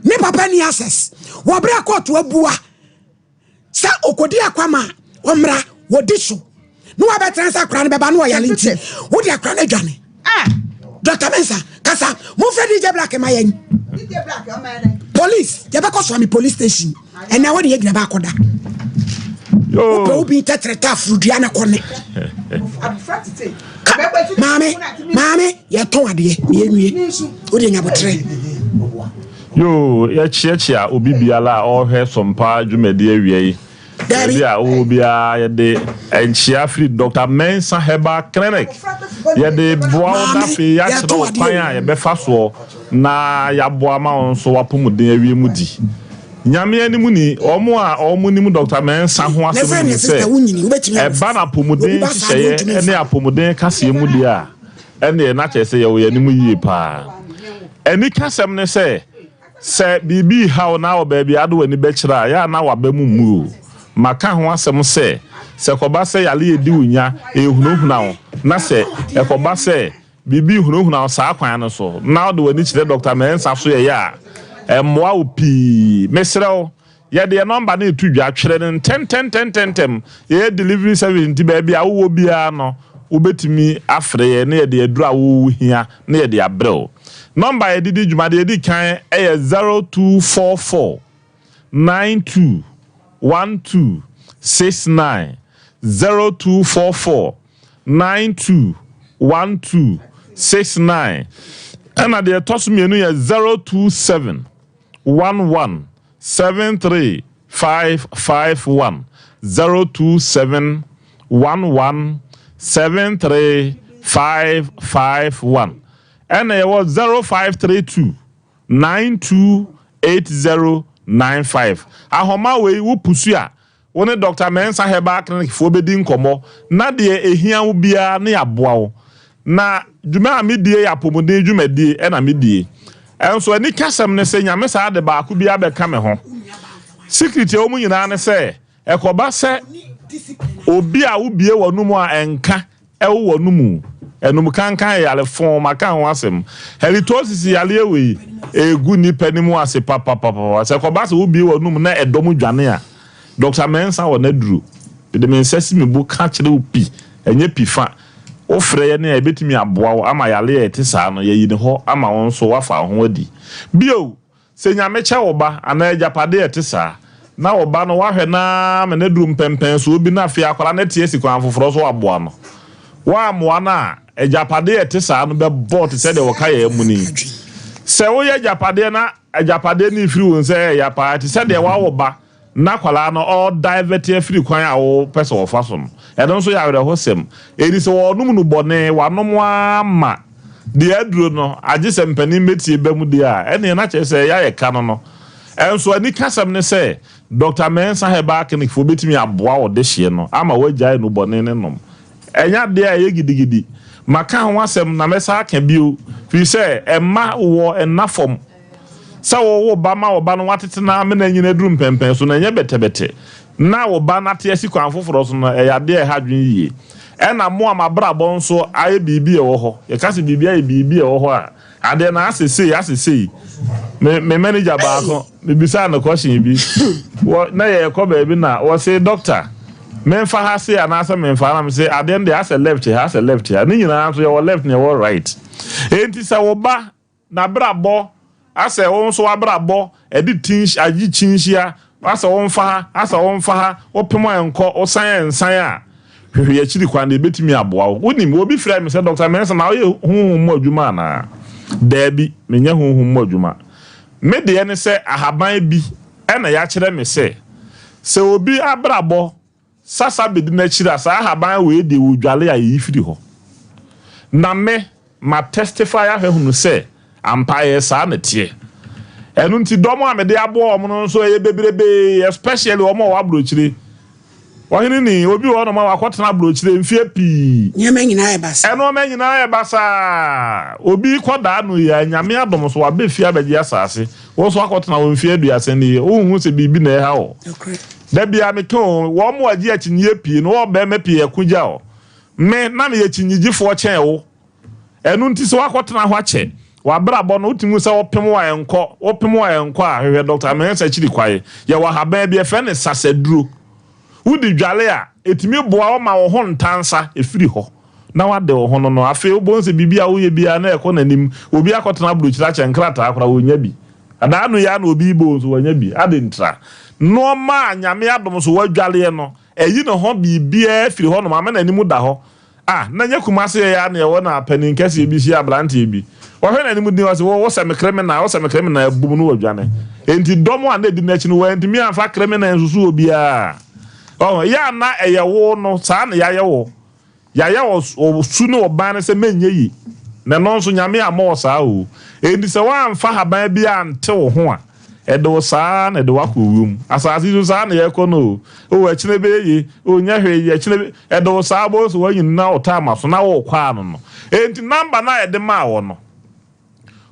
Ne papa ni access. Wɔbrɛ kɔɔto abua. Sɛ ɔkɔdi akwama a, ɔmmra, wɔdi so. Na wabɛtena sɛ akora no bɛba na ɔyare nti, wode akora no adwane. Ah! Dr. Mensah, kasa, momfrɛ DJ Black ma yɛn. Police, yɛbɛkɔ Suame police station. Ɛnɛ wode yɛgyina baakɔda. Wopɛ wo bi tɛtrɛ ta afurudua no kɔ ne. Maame, maame, yɛtɔn adeɛ, na yɛnwie. Wode nyabotrɛ. Yoo, yɛkyeakyea obi biara a ɔrehwɛ Sompa dwumadi awia yi. Baabi a wowɔ biara yɛde nkyea firi Dɔkta Mensah Herbal Clinic. Yɛde boa wo na afei yɛakyerɛ wo kwan a yɛbɛfa soɔ na yɛaboa ma wo nso w'apɔmuden awie mu di. Nyame anim ni, wɔn a wɔnim Dɔkta Mensah ho asɛm nim sɛ ɛba no apɔmuden nhyehyɛeɛ ne apɔmuden kaseɛ mu deɛ a, ɛnneɛ na kyerɛ sɛ yɛwɔ yɛn anim yie paa. Anikasɛm ne sɛ, sɛ biribi reha wo na wɔ baabi a wode w'ani bɛkyerɛ a, ɛyɛ a na w'aba mu mmu o. Maka ho asɛm sɛ, sɛ ɛkɔba sɛ yareɛ redi wo nya, ɛrehunahuna wo, na sɛ ɛkɔba sɛ biribi rehunahuna wo saa kwan no so na wode w'ani kyerɛ Dɔkta Mensah so yɛyɛ a, ɛmmoa wo pii. Mesrɛ wo, Yɛde yɛn nɔmba no reto dwa. Twerɛ no ntɛntɛntɛntɛntɛm. Yɛyɛ delivery service nti baabi a wowɔ biara no, wobɛtumi afrɛ yɛn na yɛde aduro a wohia na yɛde abrɛ wo. Nɔmba a yɛde di dwuma deɛ ɛdi kan yɛ 0244 92 12 69, 0244 92 12 69. Ɛna deɛ ɛtɔ so mmienu yɛ 027 11 73551 027 11 73551 ɛna yɛwɔ 0532 928095 ahoma wei wo pusu a wo ne Dr. Mensah Herbal Clinic foɔ bɛdi nkɔmmɔ na deɛ ɛhia wo biara ne yɛaboa wo Na dwuma a medie yɛ apɔmuden dwumadie na medie. Nso anikasɛm ne sɛ Nyame saa de baako bi abɛka me ho. Secret a ɛwɔ mu nyinaa ne sɛ, ɛkɔba sɛ obi a wobie w'anum a ɛnka ɛwo w'anum. Anum kankan yɛ yare foo, maka ho asɛm. Halitosis yareɛ wei, ɛgu nnipa anim ase papapapapa. Sɛ ɛkɔba sɛ wobie w'anum na ɛdɔm dwane a, Dɔkta Mensah wɔ n'aduro. Mede me nsa si me bo ka kyerɛ wo pi, ɛnyɛ pi fa. Wofrɛ yɛn a, yɛbɛtumi aboa wo ama yareɛ a ɛte saa no, yɛayi no hɔ ama wo nso woafa wo ho adi. Bio, sɛ Nyame kyɛ wo ba anaa agyapadeɛ a ɛte saa, na wo ba no woahwɛ no ara ma no aduru mpɛnpɛnsoɔ bi na afei akwadaa no ate asi kwan foforɔ so aboa no. Woammoa no a, agyapadeɛ a ɛte saa no bɛbɔ te sɛ deɛ wɔka yɛn amuni. Sɛ woyɛ agyapadeɛ na agyapadeɛ no refiri wo nsa ɛyɛ ya paa, ɛte sɛ deɛ woawo ba na akwadaa no ɔredivɛte afiri kwan a wopɛ sɛ ɔfa so no, ɛno nso yɛ awerɛhosɛm. Enti sɛ wɔrenom nnubɔne, wɔanom ara ma Deɛ aduro no, agye sɛ mpanin bɛtie ba mu deɛ a, ɛnneɛ na kyerɛ sɛ yɛayɛ ka no no. Ɛnso anikasɛm ne sɛ, Dɔkta Mensah Herbal Clinic foɔ bɛtumi aboa wo dehyeɛ no ama woagyae nnubɔne no nom. Ɛnyɛ adeɛ a ɛyɛ gidigidi. Maka ho asɛm na mɛsan aka bio, firi sɛ ɛmma wɔ nna fam. Sɛ wowo ba ma wo ba no woatete no ara ma no anyini aduru mpɛnpɛn so no, ɛnyɛ bɛtɛbɛtɛ. Na wo ba no ate asi kwan foforɔ so no, ɛyɛ adeɛ a ɛha adwene yie. Ɛna mo a mo abrabɔ nso ayɛ biribi a ɛwɔ hɔ. Yɛka sɛ biribi ayɛ biribi a ɛwɔ hɔ a, adeɛ no asɛ sei, asɛ sei. Me, me manager baako, mebisaa no question bi. Wɔ, na yɛrekɔ baabi na wɔse, Doctor, memfa ha sei anaasɛ memfa ha? Na mese, adeɛ no deɛ asɛ left ha, asɛ left ha. Ne nyinaa nso yɛwɔ left na yɛwɔ right. Enti sɛ wo ba N'abrabɔ asɛ wo nso w'abrabɔ ɛde ti agye kyinhyia asɛ wo nfa ha asɛ wo nfa ha wo pem a ɛnkɔ wo san a ɛnsan a hwehwɛ akyiri kwan deɛ ɛbɛtumi aboa wo wonim obi frɛ me sɛ Doctor Mensah na woyɛ honhom mu adwuma anaa daabi menyɛ honhom mu adwuma me deɛ ne sɛ ahaban bi ɛna yakyerɛ me sɛ sɛ obi abrabɔ Sasa bedi n'akyiri a, saa ahaban wei deɛ wɔdwale a yɛyi firi hɔ. Na me, ma testify ahwɛ hunu sɛ ampa ɛyɛ saa na ɛteɛ. Ɛno nti dɔm a mede aboa wɔn no nso ɛyɛ bebrebee, especially wɔn a wɔwɔ aburokyire. Ɔhene ni, obi wɔ hɔnom a wakɔtena aburokyire mfeɛ pii. Nneɛma nyinaa yɛ basaa. Nneɛma nyinaa yɛ basaa. Obi kɔdaa no yi a, Nyame adom so waba fie abɛgye asase. Wo nso akɔtena hɔ mfeɛ aduasa nie, wonhu sɛ biribi na ɛha wo. Da biara meka o, wɔn a wɔgye akyinnyeɛ pii no, wɔwɔ barima pii a ɛko gya o. Me, na meyɛ kyinnyegyefoɔ kyɛn wo. Ɛno nti sɛ woakɔtena hɔ akyɛ, w'abrabɔ no, wotumi hu sɛ wopem a ɛnkɔ, wopem a ɛnkɔ a, hwehwɛ Dɔkta Mensah akyiri kwae. Yɛwɔ ahaban bi, yɛfrɛ no sasaduro. Wodi dwale a, ɛtumi boa wo ma wo ho ntansa firi hɔ na woade wo ho no no. Afei wobɛhu sɛ biribi a woyɛ biara na ɛkɔ n'anim. Obi akɔtena aburokyire akyɛ nkrataa koraa, ɔnnya bi. Adaa ano yi ara na obi rebɔ nso wanya bi. Adɛn ntira? Nnoɔma a Nyame adom so wadwaleɛ no, ayi ne ho biribiara afiri hɔnom ama n'anim da hɔ. Ah, na nyɛ Kumase yɛ yi ara na yɛwɔ na panin kɛseɛ bi hyia aberanteɛ bi. Ɔhwɛ n'anim din ɔse, wo wosɛ me kremena, wosɛ me kremena, abum no wadwane. Enti dɔm a na ɛdi n'akyi no, wantumi amfa kremena ansusu obiara. Ɔho, yɛ a na ɛyɛ wo no, saa na yɛayɛ wo. Yayɛ wo su ne wo ban no sɛ mɛnyɛ yi, na ɛno nso Nyame ammɔ wo saa oo. Enti sɛ woamfa haban bi ante wo ho a, ɛde wo saa na ɛde wo akɔ owuo mu. Asase yi so saa na yɛkɔ no oo. Oo ɛkyena ɛbɛyɛ yie, oo nyɛ hwee, ɛkyena bi, ɛde wo saa wobɛhu sɛ woanyini na wo time aso na worekɔ ano no. Enti number no a yɛde maa wo no,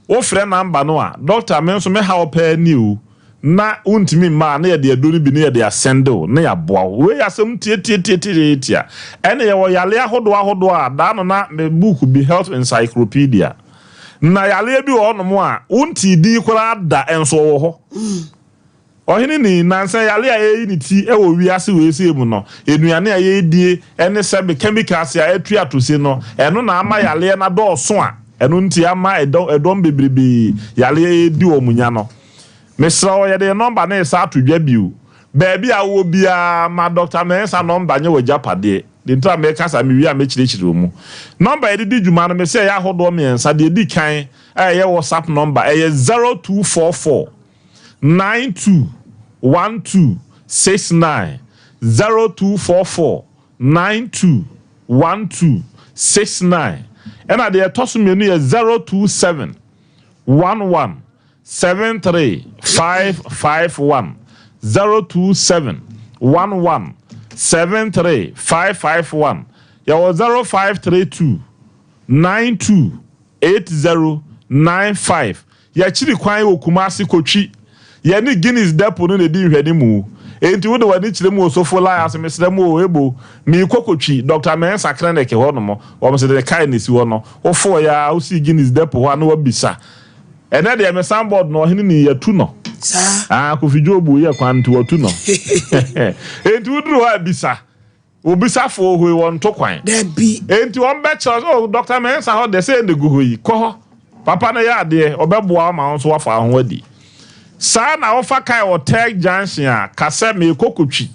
Wofrɛ number no a, doctor me nso me haw paa ni o, na wontumi mma a na yɛde aduro no bi na yɛde asɛnde wo na yɛaboa wo. Wei yɛ asɛm tiatiatiatiatia. Ɛne yɛwɔ yale ahodoɔ ahodoɔ a daa no na me book bi Health Encyclopedia. Na yaleɛ bi wɔ hɔnom a wontee din koraa da nso ɔwɔ hɔ. Ɔhene ni, nnansa yi yare a ɛreyi ne ti wɔ wiase wei sei mu no, nnuane a yɛredie ne sɛbe chemicals a atu atose no, ɛno na ama yareɛ no adɔɔso a ɛno nti ama ɛdɔm bebrebee yareɛ redi wɔn nya no. Mesrɛ wo, yɛde yɛn nɔmba no resa ato dwa bio. Baabi a wowɔ biara, ma Dɔkta Mensah nɔmba nyɛ w'agyapadeɛ. Deɛ nti a meka saa, mewie a mɛkyerɛkyerɛ wo mu. Nɔmba a yɛde di dwuma no, mese ɛyɛ ahodoɔ mmiɛnsa. Deɛ ɛdi kan a ɛyɛ WhatsApp nɔmba, ɛyɛ 0244 92 12 69 0244 92 12 69 ɛna deɛ ɛtɔ so mmienu yɛ 027 11 73 551 027 11 73 551 yɛwɔ 0532 92 8095 Yɛakyiri kwan wɔ Kumasi Kotwi. Yɛne Guinness Depot no na ɛdi nhwɛanimu. Enti wode w'ani kyerɛ mu wɔ Sofo line ase, mesrɛ mo o, Ebo, merekɔ Kotwi, Dɔkta Mensah Clinic hɔ nom, wɔn se de kae na ɛsi hɔ no. Wofooeɛ ara, wosii Guinness Depot hɔ a na woabisa. Ɛnnɛ deɛ me signboard no, ɔhene ni, yɛatu no. Ah, Kofi Job yɛ kwan nti wɔatu no. Enti woduru hɔ a bisa. Obisafo ohui wɔn to kwan. Dabi. Enti wɔn bɛkyerɛ sɛ, oh, Dɔkta Mensah hɔ deɛ sɛ na egu hɔ yi, kɔ hɔ. Papa no yɛ adeɛ, ɔbɛboa wo ma wo nso woafa wo ho adi. Saa na wofa kae wɔ Tech Junction a, ka sɛ, merekɔ Kotwi.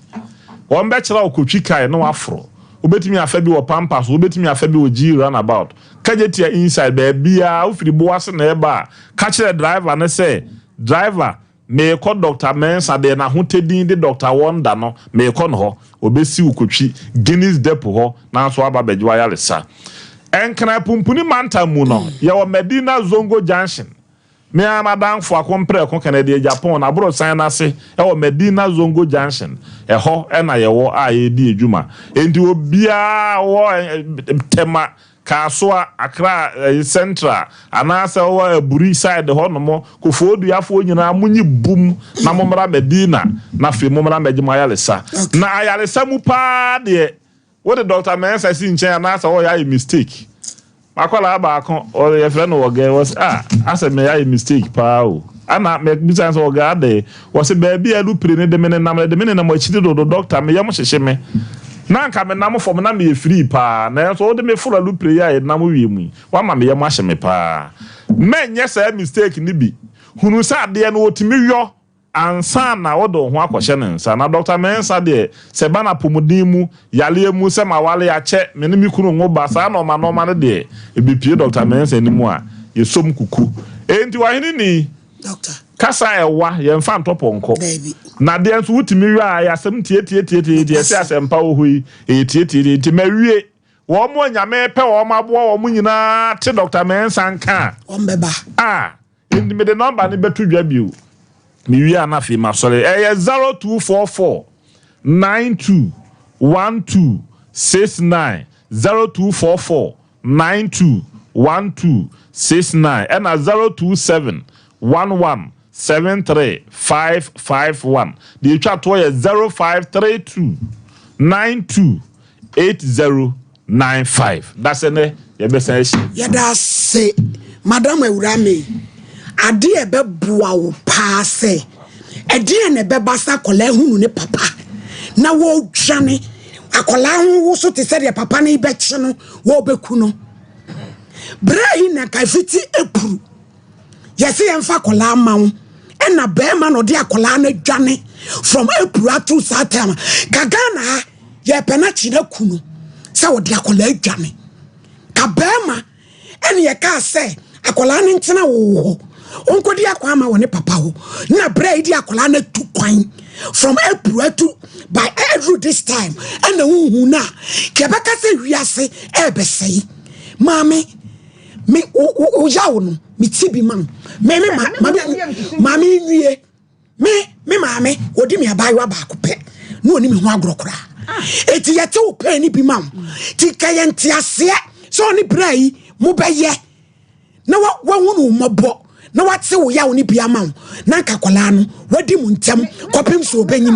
Wɔn bɛkyerɛ wo Kotwi kae na woaforo. Wobɛtumi afa bi wɔ Pampa so, wobɛtumi afa bi wɔ G Runabout, Kagyetia Inside, baabiara. Wofiri Boase na ɛreba a, ka kyerɛ driver no sɛ, Driver, Merekɔ Dɔkta Mensah deɛ n'ahotɛ din de Dɔkta Wonder no, merekɔ no hɔ. Ɔbɛsi wo kotwi Guinness Depot hɔ na nso aba abɛgye w'ayaresa. Nkran Pumpuni mantam mu no, yɛwɔ Medina Zongo Junction. Me ara m'adamfo Akompreko Kennedy Agyapong n'aborosan no ase wɔ Medina Zongo Junction. Ɛhɔ na yɛwɔ a yɛredi adwuma. Enti obiara a ɔwɔ Tema, Kasoa, Accra Central anaasɛ ɔwɔ Aburi side hɔnom, Kofoɔduafoɔ nyinaa monyi bum na mommra Medina na afei mommra mmɛgye mo ayaresa. Na ayaresa mu paa deɛ, Wode Doctor Mensah si nkyɛn anaasɛ ɔyɛ ayɛ mistake. M'akwadaa baako ɔyɛ yɛfrɛ no Ɔgɛ wɔse ah asɛ meyɛ ayɛ mistake paa o. Ana mebisa no sɛ Ɔgɛ adɛn? Wɔse baabi a alupre no de me nenam no ɛde me nenam akyiri dodo doctor me yam hyehye me. Na anka menam fam na meyɛ free paa nanso wode me foro alupre yi a yɛnam wiem yi wama me yam ahye me paa. Mɛnyɛ saa mistake no bi. Hunu sɛ adeɛ no wɔtumi yɔ Ansa na wode wo ho akɔhyɛ ne nsa. Na Dɔkta Mensah deɛ, sɛ ɛba no apɔmuden mu, yareɛ mu, sɛ maware akyɛ, me ne me kunu nwo ba, saa nnoɔma nnoɔma no deɛ, ɛbɛpue Dɔkta Mensah anim a, yɛsɔ mu kuku. Enti ɔhene ni, kasa a ɛwa, yɛmfa ntɔ pɔnkɔ. Na deɛ nso wotumi wɛ a, ɛyɛ asɛm tiatiatiatiatia, ɛsɛ asɛmpa wɔ hɔ yi, ɛyɛ tiatiatia. Enti mawie. Wɔn a Nyame pɛ wɔn aboa wɔn nyinaa te Dɔkta Mensah nka a, Wɔbɛba. a, Enti mede nɔmba no bɛto dwa bio. Mewie a na afei masɔre. Ɛyɛ 0244 92 12 69, 0244 92 12 69, ɛna 027 11 73 551. Deɛ ɛtwa toɔ yɛ 0532 92 80 95. Dasɛ nɛ yɛbɛsan ahyia bio. Yɛda ase Madam Awuraa May. Adeɛ a ɛbɛboa wo paa sɛ ɛdeɛn na ɛbɛba sɛ akwadaa hunu ne papa na wɔredwane akwadaa ho woso te sɛ deɛ papa no bɛkye no wɔrebɛku no. Berɛ yi na nka ɛfiti April yɛsɛ yɛmfa akwadaa ma wo ɛna bɛrima na ɔde akwadaa no adwane from April ato saa time ka Ghana ha yɛpɛ no akyi no aku no sɛ ɔde akwadaa adwane ka bɛrima ɛne yɛkaa sɛ akwadaa no ntena wo hɔ ɔnkɔdi akwan ama wɔ ne papa hɔ na berɛ a yɛdi akwadaa no atu kwan from April atu by ɛduru this time ɛna wohu no a ka yɛbɛka sɛ wiase ɛrebɛsɛe maame me wo yaw no me ti bi ma wo me me ma ma maame nwie me me maame odi me abaayewa baako pɛ na oni me ho agorɔ koraa eti yɛte wo pɛn ne bi ma wo ti ka yɛ nte aseɛ sɛ ɔne bere yi mo bɛyɛ na wa wahunu mmɔbɔ na wate wo yaw ne bi ama wo na nka akwadaa no wadi mu ntɛm kɔpem so ɔbɛnyim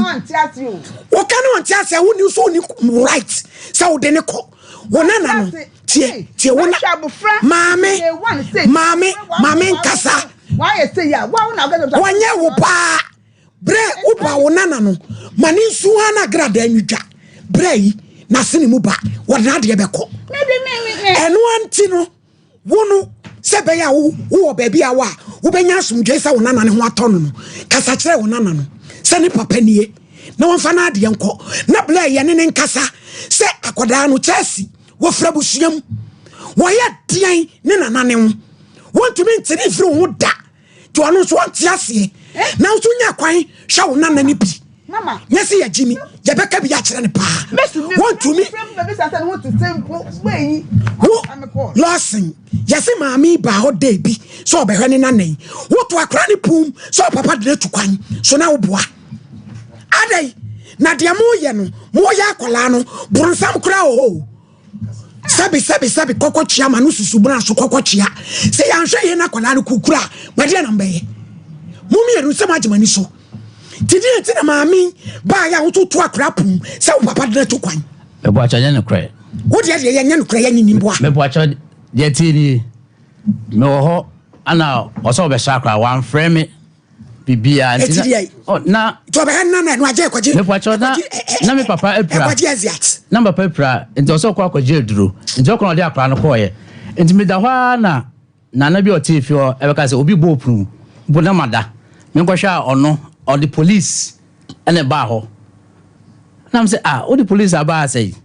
woka ne ɔnte aseɛ wonni so wonni right sɛ wode ne kɔ wo nana no tie tie wo na maame maame maame nkasa wɔnyɛ wo paa berɛ woba wo nana no ma ne nsu ha na agradaa nwidwa berɛ yi n'asene mu ba wɔde n'adeɛ bɛkɔ ɛno anti no Wo no, sɛ ɛbɛyɛ a wowɔ baabi a wɔ a wobɛnya asomdwoe sɛ wo nana no ho atɔ no no, kasa kyerɛ wo nana no sɛ ne papa nie na wɔmfa n'adeɛ nkɔ na blɛ yɛne ne nkasa sɛ akwadaa no Chelsea wɔfiri abusua mu wɔyɛ deɛn ne nana ne ho wɔntumi ntene mfiri wo ho da nti ɔno nso ɔnte aseɛ na nso nya kwan hwɛ wo nana no bi nyɛ sɛ yɛgye mi yɛbɛka bi akyerɛ no paa wɔntumi wo lɔsen yɛse maame baa hɔ dɛ bi sɛ ɔbɛhwɛ ne nana yi woto akora ne pum sɛ ɔpapa de no atu kwan so na woboa adɛn na deɛ moyɛ no moyɛ akwadaa no boronsam koraa wɔ hɔ o Sɛbi sɛbi sɛbi kɔkɔ kyea ma no susu bena so kɔkɔ kyea. Sɛ yɛanhwɛ yie na akwadaa no kukura a, madeɛ na mbɛyɛ. Mo mmienu sɛ moagye mo ani so. Nti deɛ nti na maame baayɛ a wototo akwadaa pum sɛ wo papa de no to kwan. Meboakyɛ nyɛ nokorɛ. Wo deɛ deɛ yɛnyɛ nokorɛ yɛnye ni mboa. Meboakyɛ deɛ tie nie. Mewɔ hɔ ana ɔsɛ ɔbɛhyɛ akwadaa wamfrɛ me. biribiara nti na oh, na nti ɔbɛhɛ nna na ɛno agye ɛkɔgye mepakyɛw na na me papa apira ɛkɔgye aziat na me papa apira nti ɔsɛ ɔkɔ akɔgye aduro nti ɔkɔ na ɔde akora no kɔɔyɛ nti meda hɔ ara na nana bi a ɔte fie hɔ ɛbɛka sɛ obi bɔ opunu mpo na mada menkɔhwɛ a ɔno ɔde police ɛna ɛbaa hɔ na m sɛ ah wode police abaa sɛ yi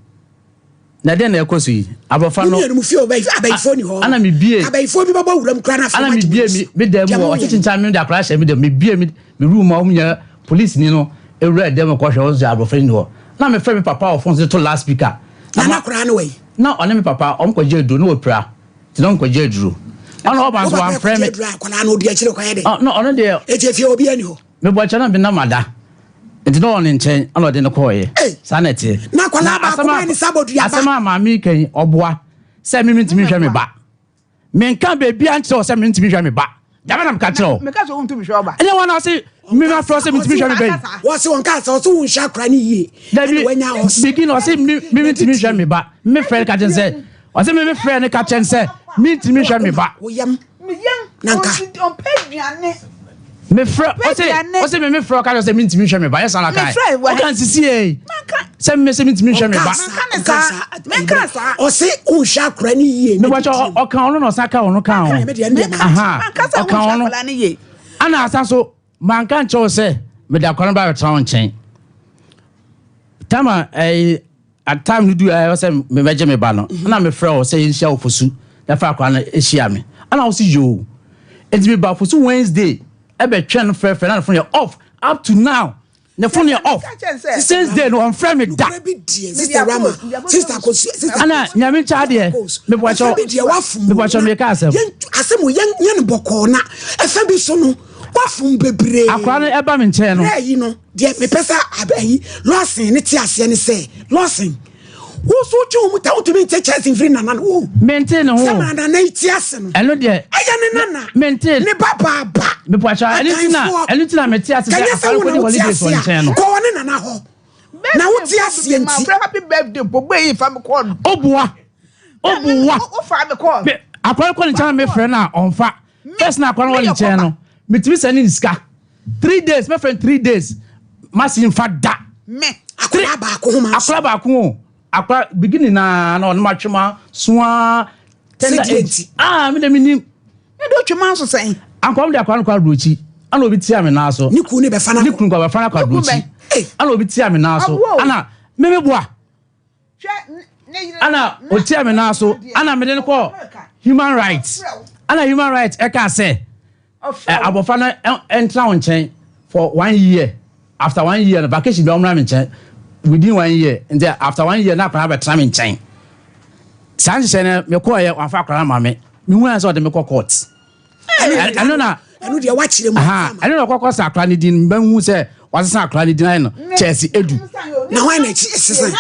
Na ɛdeɛn na ɛrekɔ so yi? Abɔfra no. Mo mmienu mo fie hɔ abayifoɔ ni hɔ. Ana mebie. Abayifoɔ bi bɛbɔ wuram koraa na afei Ana mebie me me dan mu hɔ ɔkye kyenkyan me de akwadaa hyɛ me dɛm mebie me me room a wɔn nyinaa polisi no ewura dɛm kɔhwɛ wɔn sɛ abɔfra ni hɔ na mefrɛ me papa wɔ phone so to loud speaker. Na na akwadaa no wɔ yi. Na ɔne me papa ɔmo kɔgye aduro na wɔpira nti na ɔmo kɔgye aduro. Ɔna ɔba nso wamfrɛ me. Akwadaa no odi akyire kɔyɛ dɛ. Na ɔno deɛ. Eti efie obi ani hɔ. Mebɔ kyɛ na me nam ada. Nti na ɔwɔ ne nkyɛn ɛna ɔde no kɔɔyɛ. Saa na ɛteɛ. Na akwadaa baako bɛn ne sa bɔ dua ba. Asɛm a maame yi ka yi ɔboa sɛ me mentumi nhwɛ me ba. Menka baabiara nkyerɛ wo sɛ mentumi nhwɛ me ba. Dɛm na meka kyerɛ wo. Meka sɛ wontumi hwɛ wo ba. Ɛnyɛ wɔn na ɔse me ma frɛ sɛ mentumi nhwɛ me ba yi. Wɔse wɔn kaa sɛ ɔse wonhwɛ akora no yie. Dabi begin ɔse me me mentumi nhwɛ me ba. Me frɛ no ka kyerɛ sɛ ɔse me me frɛ no ka kyerɛ sɛ mentumi nhwɛ me ba. Wo yam. Me yam. Nanka. Ɔmpɛ aduane. Me frɛ ɔse ɔse me me frɛ ɔka kyerɛ sɛ mentumi nhwɛ me ba yɛ saa na kae. Ɔka nsisi yɛ sɛ me sɛ mentumi nhwɛ me ba. Menka saa. Ɔse wonhwɛ akora no yie. Mebɔkyɛ ɔka ɔno na ɔsa ka ɔno ka ho. Ɔka ɔno. Ana asa so manka nkyerɛ wo sɛ mede akora no ba bɛtena wo nkyɛn. Tama ɛyi At time no du a ɛwɔ sɛ mebɛgye me ba no, ɛna mefrɛ wo sɛ yɛnhyia wɔ Fosu na fa akwadaa no hyia me. Ɛna wo se yoo. Enti meba Fosu Wednesday ɛbɛtwɛn no frɛfrɛ na ne phone yɛ off up to now. Ne phone yɛ off. Since day no ɔmfrɛ me da. Ɛna nyame nkyɛ adeɛ mebɔkyɛ mebɔkyɛ meka asɛm. Asɛm o yɛn yɛn bɔkɔɔ na ɛfɛ bi so no wafom bebree. Akwadaa no ɛba me nkyɛn no. Deɛ mepɛ sɛ ayi Lawson ne te aseɛ ne sɛ Lawson wo so wotwe wo mu ta wotumi nte kyɛnse mfiri nana no wo mente ne ho sɛ ma nana yi te ase no ɛno deɛ ɛyɛ ne nana mente ne ba baaba mepɔkyɛ ɛno ti na ɛno ti na mete ase sɛ kɛnyɛ sɛ wo na wote ase a kɔ wɔ ne nana hɔ na wote aseɛ nti happy birthday mpo bɛ yi fa me kɔɔ oboa oboa wofa me kɔɔ akɔre kɔ ne nkyɛn mefrɛ no a ɔmfa First na akwa no wɔ ne nkyɛn no, metumi sɛ ne sika. 3 days, mɛfrɛ 3 days. Masi nfa da. Me. Akora baako ho ma. Akora baako o. Akora beginning na na ɔno matwe ma soa. Tender age. Ah, me de me nim. Me do twe ma so sɛn. Ankwa me de akora no kɔ aburokyi. Ana obi tia me nan so. Ne kun ne bɛfa na. Ne kun kɔ bɛfa na kɔ aburokyi. Ana obi tia me nan so. Ana me me boa. Ana ɔtia me nan so ana mede no kɔ human rights ana human rights ɛka sɛ abɔfra no ɛntena wo nkyɛn for one year after one year no vacation bi ɔmmra me nkyɛn within one year nti after one year na akwadaa bɛtena me nkyɛn saa nhyehyɛ no mekɔɔyɛ wamfa akwadaa ma me mehu ayɛ sɛ ɔde me kɔ court ɛno na ɛno deɛ wakyerɛ mu ɛno na ɔkɔkɔ sa akora ne din mbɛhu sɛ wasesa akora ne din ayɛ no Chelsea Edu na hwan na akyi sesa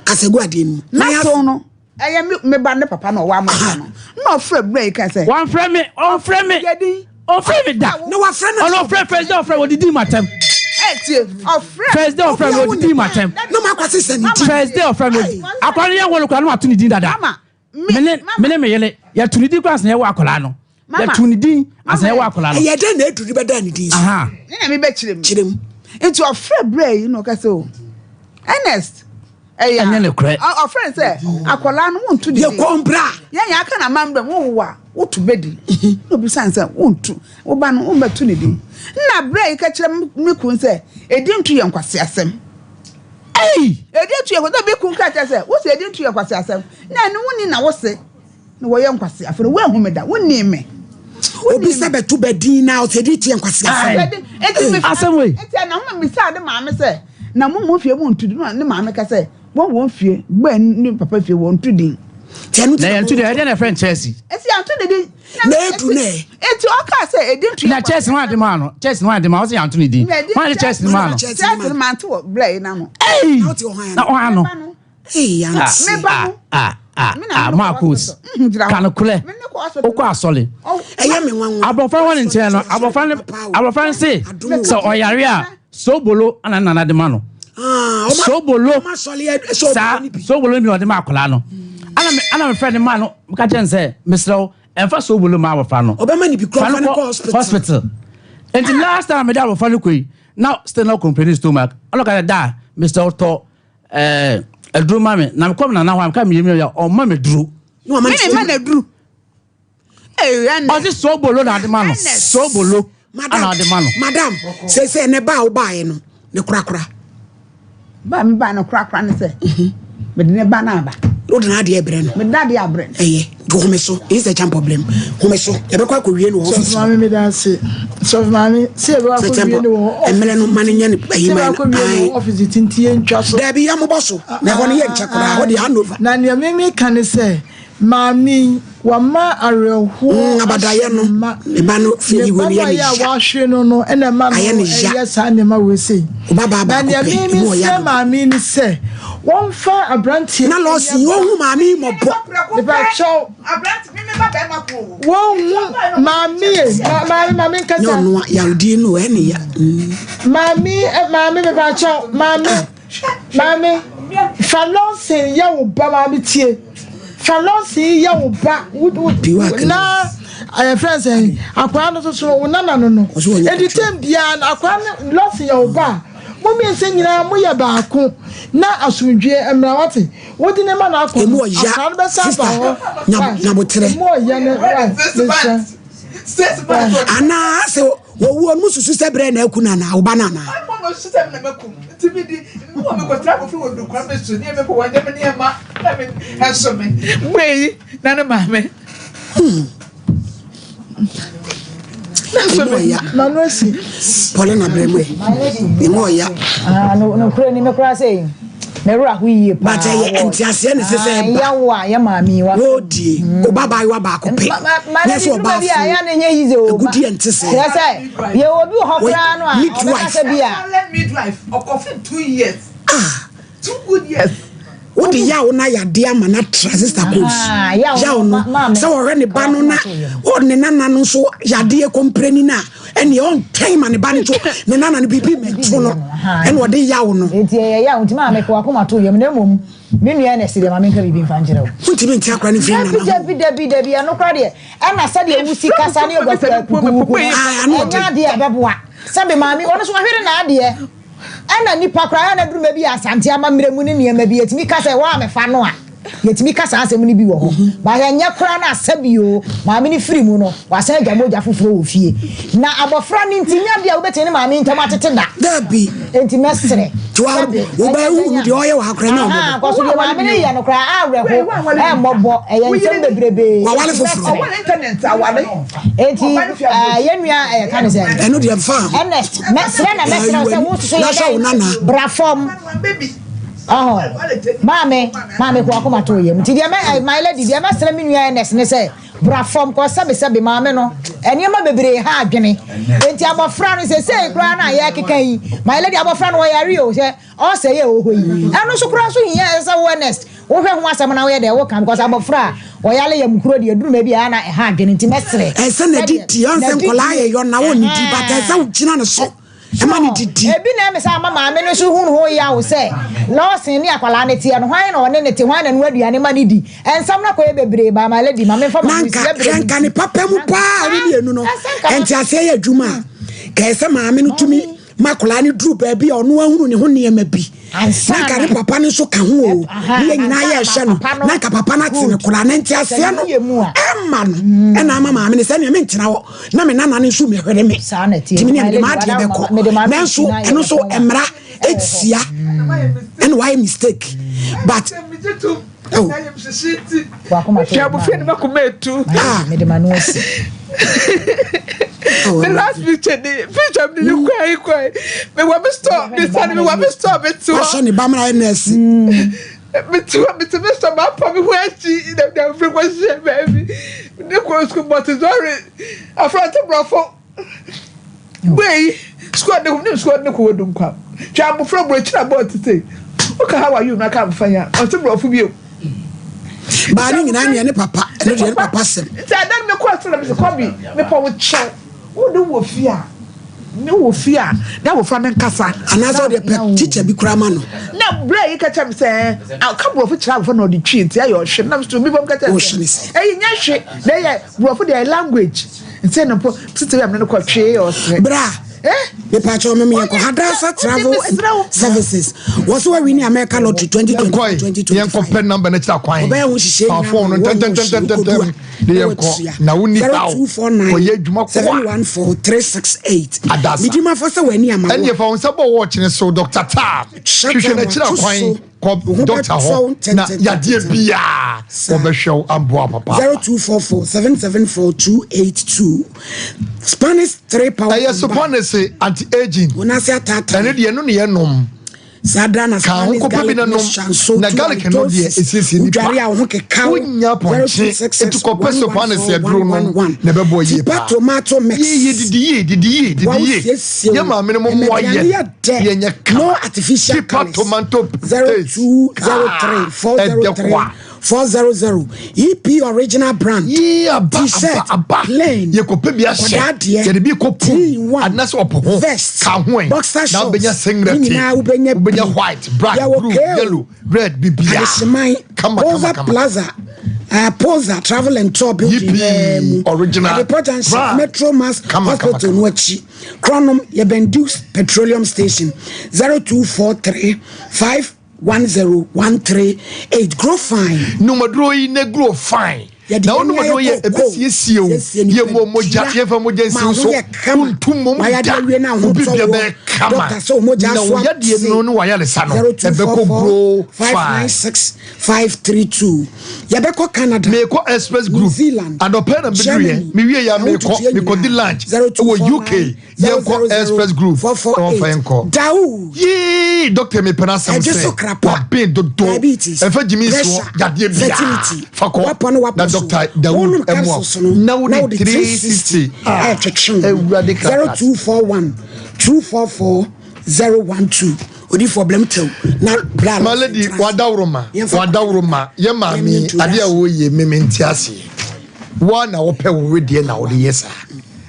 kasagu adeɛ no mu na so no ɛyɛ me ba ne papa na ɔwɔ ama no na ɔfrɛ bere yi ka sɛ wɔnfrɛ me ɔnfrɛ me ɔnfrɛ me da na wafrɛ no ɔno ɔfrɛ first day ɔfrɛ wɔdidi ma tɛm first day ɔfrɛ me wɔdidi ma tɛm na ma akɔ sesa ne din first day ɔfrɛ me akora no yɛ wɔn kora no ato ne din dada me ne me ne me yere yɛto ne din kora ansa yɛwɔ akwadaa no yɛto ne din ansa yɛwɔ akwadaa no. Ɛyɛ dɛn na aduru bɛda ne din so. Ne na mebɛkyerɛ mu. Kyerɛ mu. Nti ɔfrɛ berɛ yi na ɔka sɛ o Ernest ɛyɛ ɛnyɛ ne korɛ. Ɔfrɛ no sɛ akwadaa no wonto ne din. Yɛkɔ mbra. Yɛn yɛ aka na ama mbra mu wowo a woto bɛdi. Na obisa no sɛ wonto wo ba no wommɛto ne din. Nna berɛ yi ka kyerɛ me kun sɛ edin to yɛ nkwaseasɛm. Ei! Edi ntu yɛ kwasi. Bi kun ka kyerɛ sɛ, wo se edi ntu yɛ kwasi asɛm. Na ɛno wo ni na wo se na wɔyɛ nkwasi afo no. Woanhu me da. Wo ni me. Obi sɛ bɛto bɛ din na ɔsɛ edi tu yɛ nkwasi asɛm. Eti me asɛm wei. Eti na ho me bisa de maame sɛ, na mo mo fie mo ntu din. Na ne maame ka sɛ, wɔn wɔn fie, bɛn ne papa fie wɔn ntu din. Na yɛn ntu din, ɛdeɛ na ɛfrɛ nkyɛnse. Eti yɛn ntu ne din. Na edu nɛ. Eti ɔka sɛ edi ntu. Na church no ade maa no. Church no ade maa ɔsɛ yanto ne din. Wɔn ade church no maa no. Church no maa nto wɔ blɛ yi na no. Ei! Na ɔha no. Ei yanti. Me ba no. Ah ah ah Marcus. Kanokorɛ. Okɔ asɔre. Ɛyɛ me nwanwa. Abɔfra wɔ ne nkyɛn no abɔfra no abɔfra no se sɛ ɔyare a sobolo ana nana de ma no. Sobolo saa sobolo bi na ɔde ma akwadaa no. Ana me ana me fɛ ne maa no ka kyerɛ no sɛ mesrɛ wo ɛmfa sobolo ma abɔfra no. Ɔbɛma ne bi kura fa no kɔ hospital. Hospital. Nti last time mede abɔfra no kɔ yi na still na complain stomach. Ɔno ka sɛ daa mesrɛ wo tɔ ɛɛ aduro ma me na mekɔ me nana hɔ a meka meyɛ mi yɛ ɔmma me duro. Me ne ma na duro. Ɔse sobolo na ade ma no sobolo ana ade ma no. Madam sese ne ba a wobaeɛ no ne korakora. Ba me ba no korakora ne sɛ mede ne ba no aba. Wode n'adeɛ brɛ no. Mede n'adeɛ abrɛ no. Ɛyɛ nti home so ɛyi sɛ kyampa blɛm home so yɛbɛkɔ akɔwie no wɔ ɔfisi. Sɔfo maame meda ase. Sɔfo maame sɛ yɛbɛkɔ akɔwie no wɔ ɔfisi. Mmerɛ no ma no nyɛ no ayi ma no. Sɛ yɛbɛkɔ akɔwie no wɔ ɔfisi tinti yɛntwa so. Daabi yɛ mobɔ so na ɛhɔ no yɛ nkyɛ koraa hɔ deɛ handover. Na nea meme ka ne sɛ maame yi wama awerɛhoɔ mm, abadayɛ no ne ba no firi wɔ ne yɛ ne ya a wahwere no no ɛna ɛma no ɛyɛ saa nneɛma wɔ sei na nea meme sɛ maame ne sɛ Wɔmfa aberanteɛ. Na lɔɔsi yi ɔhu maame yi mɔbɔ. Mepakyɛw. Wɔnhu maame ye maame maame nkasa. Nyɛ ɔno a yawudie no ɛne ya. Maame maame mepakyɛw maame maame fa lɔɔsi yɛ wo ba maame tie fa lɔɔsi yɛ wo ba na ayɛ fɛn sɛ akwadaa no soso wo nana no no edi tɛm biara akwadaa no lɔɔsi yɛ wo ba. Mo mmiɛnsa nyinaa moyɛ baako na asomdwoeɛ mmra wate wode ne ma no akɔ no akwadaa no bɛsa aba hɔ nyaboterɛ emu ɔyɛ no mesrɛ anaa sɛ wɔwuo no susu sɛ berɛ na aku no anaa woba no anaa wei na ne maame Manu asi. Pɔle na brɛ mu ɛ. Emu ɔya. Ah, no no kure ni me kura sɛ me wura ho yie paa. But ɛyɛ nteaseɛ ne sɛ sɛ ɛba. Yawo a yɛ maame yi wa. Wɔdie ɔba abaayewa baako pɛ. Ma Na sɛ ɔba bi a yɛ ne nyɛ yize o. Agudie nte sɛ. Kyerɛ sɛ yɛ obi wɔ hɔ koraa no a ɔbɛka sɛ bi a. Midwife ɔkɔfi 2 years. Ah. 2 good years. Wode yaw no ayɛ adeɛ ama no atra sister coach yaw no sɛ wɔhwɛ ne ba no na ne nana no nso yadeɛ kɔmprɛni no a ɛneɛ ɔntwɛn ma ne ba no nso ne nana no biribi mɛto no ɛna ɔde yaw no. Nti ɛyɛ yaw nti maa mekɔ akoma to yam na mmom me nua na ɛsi deɛ ma menka biribi mfa nkyerɛ wo. Wontumi nte akora no mfiri nana ho. Dabi dabi dabi ɛno kora deɛ ɛna sɛdeɛ wosi kasa ne aguakukukuku no ɛnyɛ adeɛ a ɛbɛboa sɛbe maame ɔno nso wahwere n'adeɛ. Ɛna nnipa koraa, ɛyɛ a na ɛduru baabi a Asante amammerɛ mu ne nneɛma bi, yɛtumi ka sɛ woammɛfa no a, yɛtumi ka saa asɛm no bi wɔ hɔ. But ɛnyɛ koraa na asɛ bio, maame no firi mu no, wasan agya mogya foforɔ wɔ fie. Na abɔfra no nti, nyɛ adeɛ a wobɛtumi ne maame ntam atete da. Dabi. Enti mɛsrɛ. Nti wa, wobɛhu no deɛ ɔyɛ wɔ ha koraa nyɛ ɔmmɔbɔ. Ahaa, kɔso deɛ maame no yɛ no koraa, awerɛho, ɛmmɔbɔ, ɛyɛ nsɛm bebrebee. Wawale foforɔ. Enti yɛn nua yɛka ne sɛn? Ɛno deɛ nfa ho. Ernest, mɛsrɛ na mɛsrɛ wo sɛ wo nso yɛ dɛn? Bra fam. Ɔhɔ. Maame, maame kɔ akoma to yam. Nti deɛ mɛ, my lady, deɛ mɛsrɛ me nua Ernest ne sɛ, bra fam kɔ sɛbesɛbe maame no. Nneɛma bebree ha adwene. Enti abɔfra no sesei koraa no a yɛrekeka yi, my lady, abɔfra no ɔyare o, sɛ ɔsɛ yɛ ɔwɔ hɔ yi. Ɛno nso koraa nso hia ɛsɛ sɛ wo Ernest wohwɛ ho asɛm na woyɛ dɛ woka because abɔfra a ɔyale yam kuro deɛ ɛduru baabi a ɛyɛ na ɛha adwene nti mɛsrɛ. Ɛsɛ na didi ɔn sɛ nkɔlaa yɛ yɔ na wɔn didi but ɛsɛ wogyina ne so ɛma ne didi. Ebi na ɛmɛ sɛ ama maame no nso hu ne ho yaw sɛ Lawson ne akwadaa no teɛ no hwan na ɔne ne te hwan na noa aduane ma ne di nsɛm no akɔyɛ bebree ba my lady ma memfa ma Na nka hwɛ nka ne papa mu paa ɔmo mmienu no nteaseɛ yɛ adwuma a kɛyɛ sɛ maame no tumi ma akwadaa no duru baabi a ɔno ahunu ne ho nneɛma bi na nka ne papa no nso ka ho o ne yɛ nyinaa yɛ ɛhwɛ no na nka papa no ate ne koraa na nteaseɛ no ɛma no mm. ɛna ama maame no sɛ nea mentena hɔ na me nana no nso mehwere me nti me nea mede m'adeɛ bɛkɔ nanso ɛno nso mmara ɛtia ɛna wayɛ mistake but Oh. Hwɛ abofra ni makoma etu. Ah. Mede ma no asi. The last picture ni picture mi ni kwan kwan. Me wɔ mi store mi sani mi wɔ mi store mi ti hɔ. Wahyɛ ne ba mra nurse. Mi ti hɔ mi ti mi store ma pa mi ho akyi na na firi kɔ hyɛ baabi. Ne kɔ sukuu Montessori afrante borɔfo. Wei sukuu ne ne sukuu ne kɔ wɔ dunkwa. Hwɛ abofra burokyiri abɔ tete. Woka how are you na ka mfa ya. Ɔte borɔfo bio. Baa ne nyinaa neɛ ne papa ɛno deɛ ne papa sɛm. Nti adan me kɔ asɛm na me sɛ kɔbi mepɔ wo kyɛw. Wo ne wɔ fie a ne wɔ fie a na abofra no nkasa. Anaasɛ ɔde pɛ teacher bi koraa ma no. Na berɛ yi ka kyerɛ me sɛ ɔka borɔfo kyerɛ abofra na ɔde twi nti ɛyɛ ɔhwe na so mi bɔm ka kyerɛ sɛ ɛyɛ nyɛ hwe na ɛyɛ borɔfo deɛ ɛyɛ language. Nti no mpo tete bɛ no kɔ twee ɔsere. Bra. Eh? Mepa kyɛw mem yɛnkɔ Hadassah Travel and Services. Wɔ so wawini America Lottery 2024 2025. Yɛnkɔ pɛ number no kyerɛ kwan. Ɔbɛyɛ ho hyehyɛ nyinaa. Phone no ntɛntɛntɛntɛntɛm. Ne yɛnkɔ na wonni haw. Kɔyɛ adwuma koa. 0249 714 368. Adasa. Medi mafo sɛ w'ani ama wo. Ɛnneɛ fa wo nsa bɔ watch no so Dr. Tab. Hwehwɛ no akyiri akwan. kɔ doctor hɔ na yadeɛ biaa wɔbɛhwɛ wo amboa papa. 0244 774 282 Spanish 3 power. Ɛyɛ Spanish anti aging. Wɔn ase ataata. Ɛne deɛ ɛno ne yɛ nom. Saa da na Ka ho Spanish kɔpɛ bi garlic na nom. mixture nso Na tu garlic no deɛ halitosis. esiesie nipa. Wodware a wo ho keka wo. Wonya pɔnkye. Eti kɔpɛ Spanish aduro nom na ɛbɛboa yie Tipa paa. tomato mix. Yie yie didi yie didi yie didi Wa yie. wosiesie Yɛ wo. maame no mo mmoa Ɛmɛ yɛ. aduane yɛ dɛ. Yɛnyɛ kama. No artificial Tipa colours. tomato paste. 0203 Ɛdɛ 403 kwa. 400 EP original brand. Yee aba T-shirt aba aba. plain. Yɛkɔpɛ bi ahyɛ. Kɔdaa deɛ. Yɛde bi kɔ pool. 3-in-1. Anaasɛ ɔpo ho. Vest. Ka ho ɛ. Boxer Na shorts. wobɛnya singlet. Ne nyinaa wobɛnya bi. Wobɛnya white, black, Yɛwɔ blue, kale. yellow, red, biribiara. Adehyeman. Kama kama Poza kama. Plaza. Uh, Poza Travel and Tour building Yippee, eh, mu. original Adepo Junction, brand. Metro Mass Kama, kama, Hospital no akyi. Kronom, yɛbɛn Dukes Petroleum Station. 0243 510138. Grow fine. Numaduro yi na grow fine. Yɛde Na wo yɛn ani numaduro ayɛ yɛ kookoo. ebesiesie wo. Siesie Yɛ mo nipadua. mogya, yɛmfa mogya Ma nsi wo ho so. yɛ kama. Wontu mmom Wayɛ da. adeɛ awie na ho Obi tɔ bia woɔ. bɛyɛ kama. Doctor sɛ wo mogya Na so wo yadeɛ ate. no ne wayaresa no ɛbɛkɔ grow fine. 596 532. Yɛbɛkɔ Canada. Mekɔ Express New Group. Zealand. Anɔpɛ na meduruiɛ. Germany. Mewie ya Ɛho mekɔ tutuɛ mekɔdi nyinaa. lunch ɛwɔ UK. Yɛnkɔ 0 Express Group. Na wɔmfa yɛnkɔ. Dawood. Yee doctor mepɛ n'asɛm Ɛgye so sɛ krapa. waben dodo. Diabetes. Ɛmfa gyimi nsoɔ Pressure. yadeɛ biara. Fertility. Fa kɔ Wapɔ ne wapɔ na so. doctor Dawood Wonom ɛmoa wo. capsules no, Na na wode wode 360. 360 ɛretwetwe wo. Awurade krapa. 0241 244 012. Odiyifoɔ Blem Tew na bra My lady wadaworoma wadaworoma yɛ maame adeɛ a woyɛ meme nte aseɛ woa na wopɛ wo wedeɛ na wode yɛ saa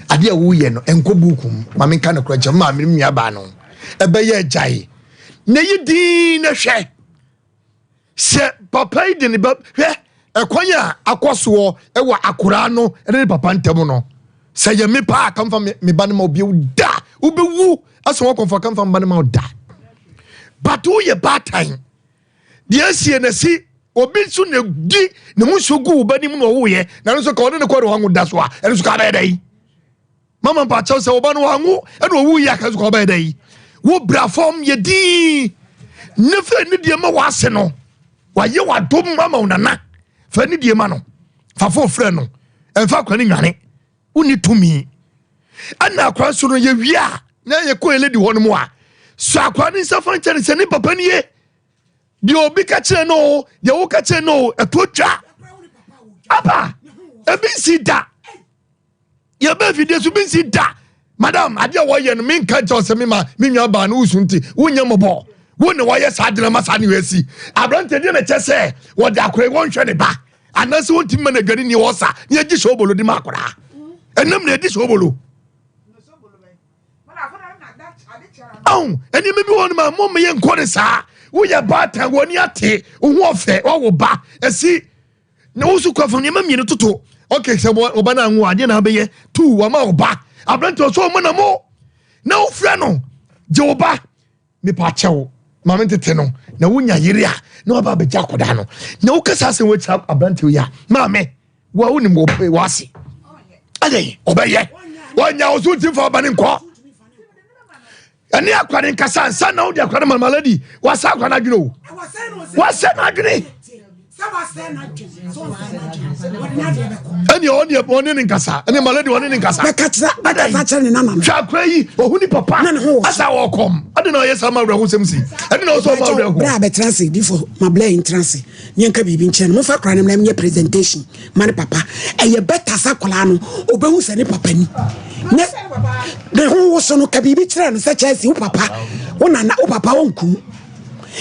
adeɛ a woyɛ no ɛnkɔ buuku mu ma menka no korɛ kyɛ maame no nuabaa no ɛbɛyɛ agyae na yi din na hwɛ sɛ papa yi de ne ba hwɛ ɛkwan a akɔ soɔ ɛwɔ akoraa no ɛne ne papa ntam no sɛ yɛ me paa kamfa me ba no ma obi da wobɛwu asɛ wɔkɔmfa kamfa mba no ma da but woyɛ baatan deɛ asie na si obi nso na di ne ho nsuo gu wo ba no mu na ɔwoyɛ na no nso ka ɔne ne kɔ de wanwo da so a ɛno nso ka bɛyɛ dɛ yi mama mpakyɛw sɛ ɔba no wanwo ɛna ɔwu yi aka nso ka ɔbɛyɛ dɛ yi wo bra fam yɛ dii ne fɛ ne deɛ ma w'ase no wayɛ w'adom ama wo nana fɛ ne deɛ ma no fafo frɛ no ɛmfa akora ne nwane wonni tumi ɛna akora nso no yɛwie a na yɛkɔ yɛ lady hɔ no mu a so akora ne nsa fa nkyɛn ne sɛ ne papa nie deɛ obi ka kyerɛ no o deɛ woka kyerɛ no o ɛto twa aba ebi nsi da yɛbɛ fidie so bi nsi da madam adeɛ a wɔyɛ no menka nkyɛw sɛ mema me nua baa no wosu nti wonyɛ mmɔbɔ wo ne wɔyɛ saa adena ma saa ne wɔasi aberante deɛ na kyɛ sɛ wɔde akora yi wɔnhwɛ ne ba anaasɛ wɔntumi ma no aduane ni wɔ sa ne yɛgye sɛ obolo de ma akoraa ɛnam na yɛdi sɛ obolo ɔn nneɛma bi wɔ no ma mo meyɛ nkɔ ne saa woyɛ baatan wɔn ani ate wo ho ɔfɛ wɔwo ba ɛsi na wo so kɔ fam nneɛma mmienu toto ok sɛ ɔba no anwo adeɛ na abɛyɛ tu wama ɔba aberante ɔsɛ ɔmo na mo na wofrɛ no gye wo ba mepa kyɛw maame tete no na wonya yere a na waba abɛgye akɔdaa no na wokasa asɛm wakyira aberante yi a maame wa wonim wɔ ase ɛdɛn ɔbɛyɛ wɔnya wo so ntim fa ɔba ne nkɔ ɛne akora ne nkasa nsa na wode akora no ma maladi wasa akora no adwene o wasɛ no adwene ɛne ɔne ɔne ne nkasa ɛne maladi ɔne ne nkasa bɛka kyerɛ ne nana no hwɛ akora yi ɔhu ni papa asa wɔkɔm ɔde na ɔyɛ saa ma awerɛho sɛm si ɛne na ɔsɛ ɔma awerɛho berɛ a bɛtena ase difo mablɛ yi ntena ase ne yɛnka biribi nkyerɛ no momfa akora no mmra menyɛ presentation ma ne papa ɛyɛ bɛta sɛ akwaraa no ɔbɛhu sɛ ne papa ni ne ne ho wo so no ka biribi kyerɛ no sɛ Chelsea wo papa wo nana wo papa wɔnkum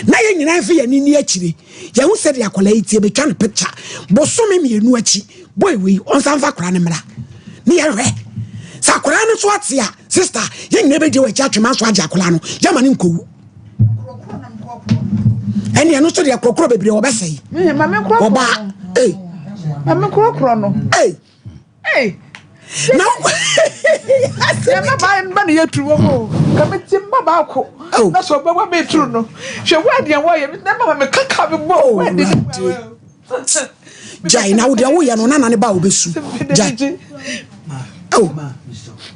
na yɛn nyinaa mfe yɛn ani ni akyire yɛhu sɛ de akwaraa yi tie bɛtwa no picture bosome mmienu akyi boy wei ɔnsan fa akwaraa no mmra ne yɛhwɛ sɛ akwaraa no nso ate a sister yɛn nyinaa bɛgye wɔ akyi atwema so agye akwaraa no yɛma no nkɔwu ɛne ɛno nso deɛ korɔkorɔ bebree wɔbɛsɛe ɔbaa ei Maame korɔkorɔ no. Ei. Ei. Na yɛ mmabaa ba na yɛturu wɔ hɔ ka me ti mma baako na sɛ ɔbɛwa me turu no hwɛ wo adeɛ wɔyɛ me na mama me kaka me bɔ wo adi gyae na wo deɛ woyɛ no nana ne ba wobɛsu gyae oh.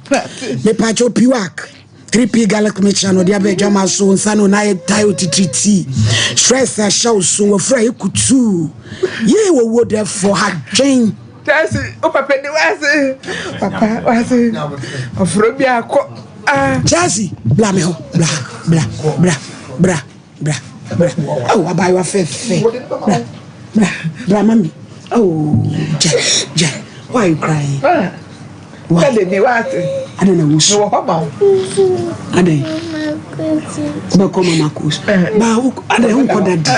Mepaakyɛw piwak. 3P garlic mixture na ɔde aba adwama so nsa no na ayɛ tae otitiritii. Stress ahyɛ wo so wafura ayɛ kutuu. Yee wɔwuo dɛfoɔ hadwen. Tɛsi o papa ni wase papa wase ɔforo bi akɔ ah. Chelsea bla me hɔ bla bla bla bla bla bla oh abaayewa fɛfɛ bla bla bla mami oh gya gya why are you crying. Ah. Why? Dade ni wase. Adɛn na wusu? Mewɔ hɔ ma wo. Adɛn? Wobɛkɔ mama kos. Ba adɛn wonkɔ dadi?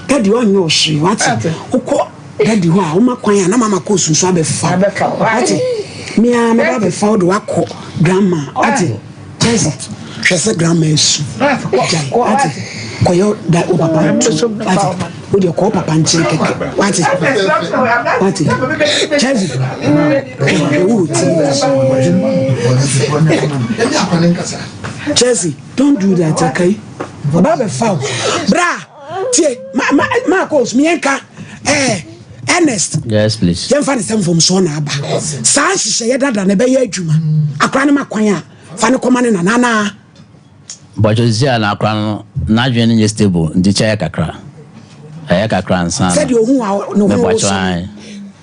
Dadi ɔnyɛ ɔhwee wate. Wokɔ dadi hɔ a woma kwan a na mama kos nso abɛfa wo. Wate? Me ara mɛba abɛfa wo de wakɔ grandma. Wate? Chelsea hwɛ sɛ grandma asu. Gyae wate? Kɔyɛ da wo papa nto. Wate? Wo deɛ kɔ wo papa nkyɛn kɛkɛ. Wate? Wate? Chelsea hwɛ hwɛ wo wɔ TV so. Chelsea don't do that okay? Ɔba abɛfa wo. Bra tie ma ma ma kɔ miɛnka ɛɛ Ernest. Yes please. Yɛmfa ne sɛ mfomsoɔ na aba. Saa nhyehyɛeɛ dada na ɛbɛyɛ adwuma. Akora no ma kwan a fa no kɔma ne nana anaa. Bɔtɔ sisi a na akora no n'adwene no nyɛ stable nti kyɛ yɛ kakra. Ɛyɛ kakra ansa na. Sɛdeɛ ohun a ne ho Mebɔtɔ woso. ae.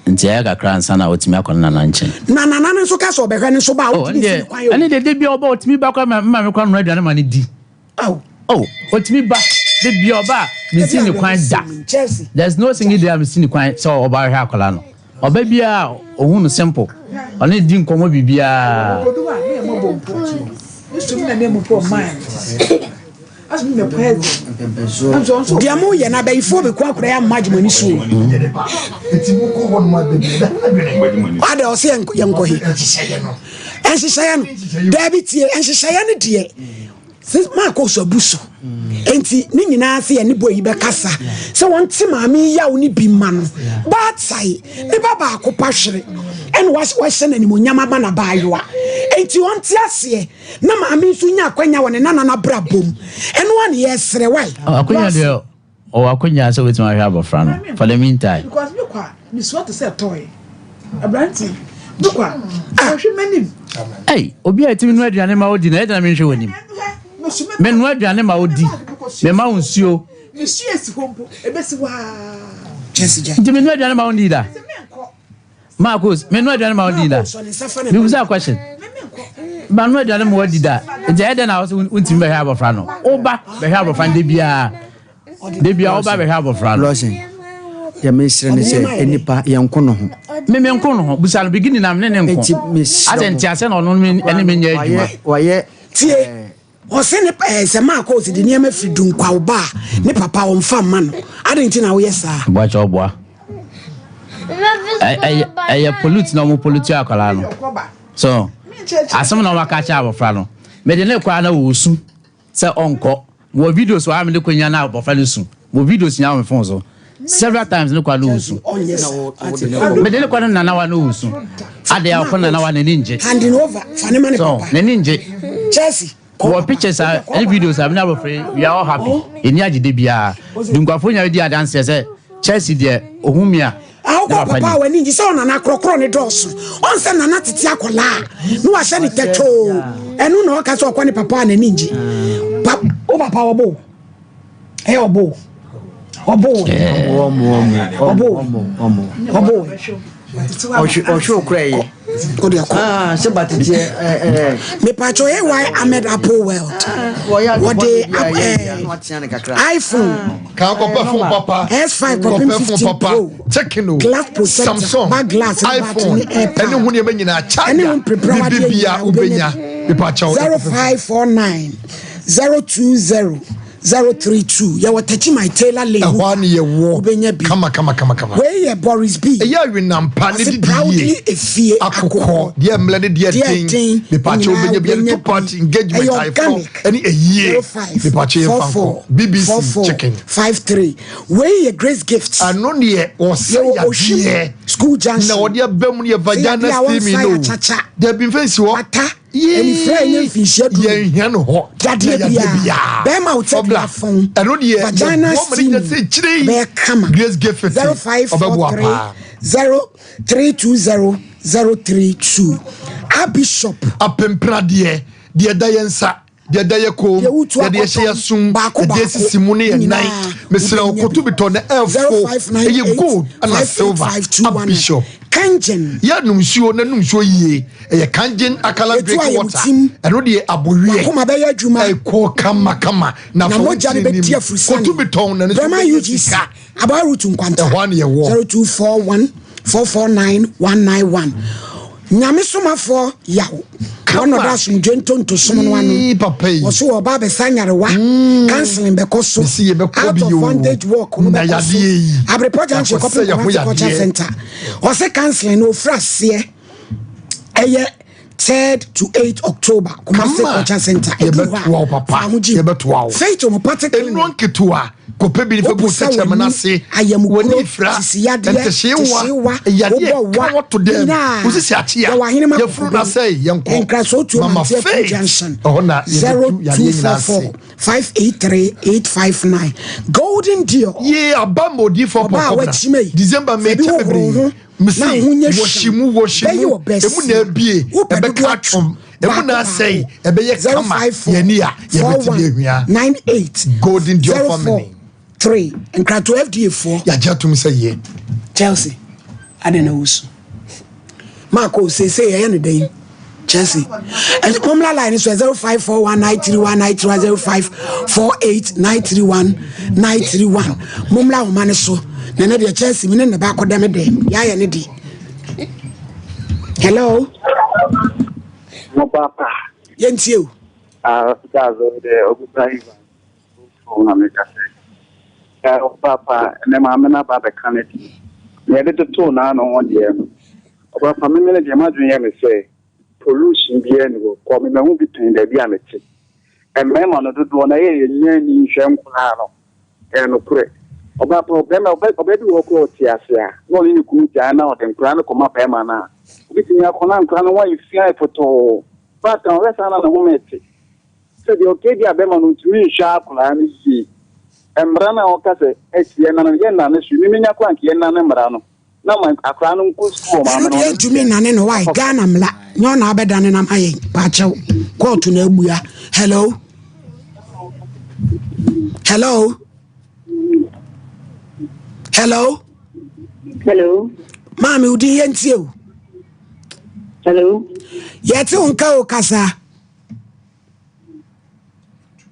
Nti ɛyɛ kakra ansa na otumi akɔ ne nana nkyɛn. Na nana no nso ka sɛ ɔbɛhwɛ no nso ba a Oh, wotumi si ne kwan o. ɛne deɛ de bia ɔba otumi ba kora ma ma me kora noa aduane ma no di. Oh. Oh, otumi ba de bia ɔba a mensi ne kwan da. There's no single day a mensi ne kwan sɛ ɔba hwɛ akwadaa no. Ɔba biara ohun no simple. Ɔne di nkɔmmɔ biribiara. Deɛ mo yɛ no abayifoɔ bɛku akora yɛ amma agye mo ani so o. Ada ɔsɛ yɛnkɔ he. Nhyehyɛeɛ no daabi tie nhyehyɛeɛ no deɛ maakɔ so abu so nti ne nyinaa sɛ yɛne bɔ yi bɛkasa sɛ wɔnte maame yi yaw ne bi ma no baatae ne ba baako pa hwere ɛna wahyɛ no animonyam ama no abaayewa nti ɔnte aseɛ na maame nso nya akwanya wɔ ne nana no abrabɔ mu ɛno a ne yɛsrɛ wae akwanya deɛ Ɔwɔ akwanya sɛ obetumi ahwɛ abɔfra no for the meantime. Because me kɔ a, me sua te sɛ toy. Aberante, me kɔ a, ɔhwɛ m'anim. Ei, obi a etumi noa aduane ma odi na ɛyɛ dɛn na menhwɛ w'anim? Menoa aduane ma odi, mema wo nsuo. Me sua esi hɔ mpo, ebesi hɔ aa. Nti menoa aduane ma wo ndi da? Marcus, me no aduane ma wodi da. Mebisa question. Ma no aduane ma wadi da. Nti ɛyɛ dɛn na wɔsɛ wontumi bɛhwɛ abɔfra no? Woba bɛhwɛ abɔfra no da biara. Da biara woba bɛhwɛ abɔfra no. Lɔsin, deɛ mesrɛ ne sɛ nnipa yɛnko no ho. Me me nko no ho. Bisa no beginning na me ne ne nko. Asɛ nti asɛ na ɔno ne me nyɛ adwuma. Wayɛ tie. Ɔse ne ɛɛ sɛ maa kɔɔsi de nneɛma firi Dunkwaw ba a ne papa ɔnfa mma no adɛn nti na woyɛ saa. Boa kyɛ ɔboa. Ɛyɛ ɛyɛ pollute na ɔmo pollute akwadaa no. So asɛm na ɔmo aka akyerɛ abɔfra no. Mede ne kɔ a na ɔresu sɛ ɔnkɔ. Wɔ videos wɔ ha mede kɔ nyinaa na abɔfra no su. Wɔ videos nyinaa wɔ me phone so. Several times ne kɔ a na ɔresu. Mede ne kɔ ne nanawa na ɔresu. Adeɛ a ɔkɔ nanawa n'ani ngye. Handing over fa ne ma ne So papa. n'ani ngye. Chelsea. Wɔ pictures a ɛne videos a mene abɔfra yi we are all happy. Yɛni agye da biara. Dunkwafo nyinaa di adanseɛ sɛ Chelsea deɛ ohun mi a Ah, ne wokɔ papa papa a ni. w'ani ngye sɛ ɔnana korɔkorɔ ne dɔɔso. Ɔn sɛ nana tete akɔlaa na wahyɛ ne tɛtwoo. Ɛno na ɔka sɛ ɔkɔ ne papa a n'ani ngye. Pa, wo papa ɔbo wo. Ɛyɛ ɔbo wo. Ɔbo wo. Ɔbo wo. Ɔbo wo. Ɔhwɛ okura yɛ. O de kɔ. Ah, sɛ ba tete ɛ ɛ. Mepatwa AY Ahmed Apple World. Wɔde iPhone. Kan kɔpɛ phone papa. S5 kɔpem 15 Pro. Chicken o. Glass protector. Samsung. Back glass. iPhone. Ɛne ho nneɛma nyinaa. Charger. Ɛne ho mpepere wadeɛ Bibia nyinaa wobɛnya. Mepatwa 0549 020 032 yɛwɔ Takyi my Taylor lane. Ɛhɔ a ne yɛwɔ. Wobɛnya bi. Kama kama kama kama. Wei yɛ Boris B. Ɛyɛ awenampa ne Ɔse didi proudly yie. efie Akokɔ. Deɛ mmerɛ ne deɛ Deɛ den. den Mepatwa nyinaa wobɛnya bi. Yɛde wobɛnya to bi. party engagement Ɛyɛ ayeforo organic. ɛne ɛyie. 05 Mepatwa yɛmfa nkɔ. 44 BBC 44 chicken. 53 Wei yɛ Grace Gift. Ɛno deɛ ɔsɛ Yɛwɔ Ohwim yadeɛ. School Junction. Na ɔde aba mu no yɛ Sɛ vagina yadeɛ a wɔnsa steaming yɛ no. akyakya. Dabi mfa nsi hɔ. Kwata. Anifira a ɛnyɛ mfinhyia duru. Yɛnhia no hɔ. Yadeɛ Na biara. biara. Bɛrima a wo tadua Ɔbla. fɔn. Ɛno deɛ Vagina yɛboa ma no gyina steaming. sɛ akyire yi. Bɛyɛ kama. Grace Gift ɔbɛboa 0543 paa. 0320 032. Abishop. Apempradeɛ. Deɛ ɛda yɛn nsa, deɛ ɛda yɛ kɔn mu, deɛ yɛhyɛ yɛ som, deɛ esisi mu ne yɛ nan. Mesrɛ wo koto bi tɔ na ɛfo. Ɛyɛ gold ɛna silver. A bishop. Kangen. Yɛ nom nsuo na nom nsuo yie. Ɛyɛ kangen akala drink water. Ɛno deɛ abowiɛ. Wakoma bɛyɛ adwuma. Ɛkɔ kama kama. Na mogya no bɛdi afurusane. Koto bi tɔn na ne so bɛyɛ sika. About route nkwanta. Ɛhɔ ne yɛwɔ. 0241 449 191. Nyame somafoɔ yaw. Wɔn ɔda asomdwe ntonto som no ano. Wɔso wɔ ɔba abɛsa nyarewa. Mm. Counseling bɛkɔ so. Out of vantage work no bɛkɔ so. Abrepɔ junction kɔpem Kumasi culture center. Ɔsɛ counseling no ofiri aseɛ ɛyɛ third to eight October Kumasi culture center. Yɛbɛtoa wo papa. Yɛbɛtoa wo. Faith Homeopathic Clinic. Nnuro nketewa kɔpɛ bi nifa gu tɛkyerɛma no ase ayamukuro w'ani fira sisiyadeɛ ntɛhyeewa yadeɛ ka wɔto dɛm wosisi akyea yɛfuru na sɛ yɛnkɔ nkrasotuo mama manteɛ faith junction ɛhɔ na yɛbɛtu yadeɛ nyinaa ase 0244 583 859 golden deal yee aba ma odiifoɔ Ɔbaa a pɔnkɔ wakyima yi, December fa bi mekyɛ hohoro bebree ho mesi na ho nyɛ wɔhye hwam. mu wɔhye Bɛyɛ mu ɔbɛsia. emu na ebie Wopɛ ɛbɛka dodoɔ atwom emu baako na asɛe ɛbɛyɛ kama 054 yɛn ni a yɛbɛtumi ahua 98 golden deal 04 family 3 nkrato FDA foɔ yɛagye atom sɛ yɛ Chelsea adɛn na wosu maako seesei yɛyɛ no dɛn Chelsea mommla line so 0541931931 0548931931 mommla ahoma no so na ɛnɛ deɛ Chelsea me ne ne baakɔ dɛm dɛm yɛayɛ ne de hello Mo papa. Yɛntie o. Ah, that's the Oguta Ivan. Na meka sɛ, ɛ ɔpaapa, ɛnɛ maame no aba abɛka ne deɛ. Nea yɛde totoo n'ano ho deɛ no, ɔpaapa, me mene deɛ m'adwene yɛ me sɛ pollution biara nni hɔ. Kɔ me mahu bi pɛn baabi a mete. Mmarima no dodoɔ no ɛyɛ yɛn ani nhwɛ nkoraa no. Ɛyɛ nokorɛ. Ɔpaapa, ɔbarima, ɔbaa bi wɔ hɔ koraa ɔte ase a, na ɔne ne kunu gyae na ɔde nkoraa no kɔma barima no a, obɛtumi akɔ na nkoraa no ho ayɛ fi ayɛ pɔtɔɔ. Baatan, ɔhwɛ saa na ne home te. Sɛ deɛ ɔka bi a bɛrima no ntumi nhwɛ akwadaa no yie. Mmara no a ɔka sɛ ɛsi yɛnna no yɛnna no so. Me menya koraa nka yɛnna no mmara no na ma akwadaa no nkɔ sukuu wɔ maame Ɛno no deɛ ɔno ntumi nnane no why Ghana mmla nyɛ ɔna abɛdane no ama yɛn paakyɛw kɔɔto na abua hello hello hello hello maame wo din yɛntie o hello yɛte wo nka o kasa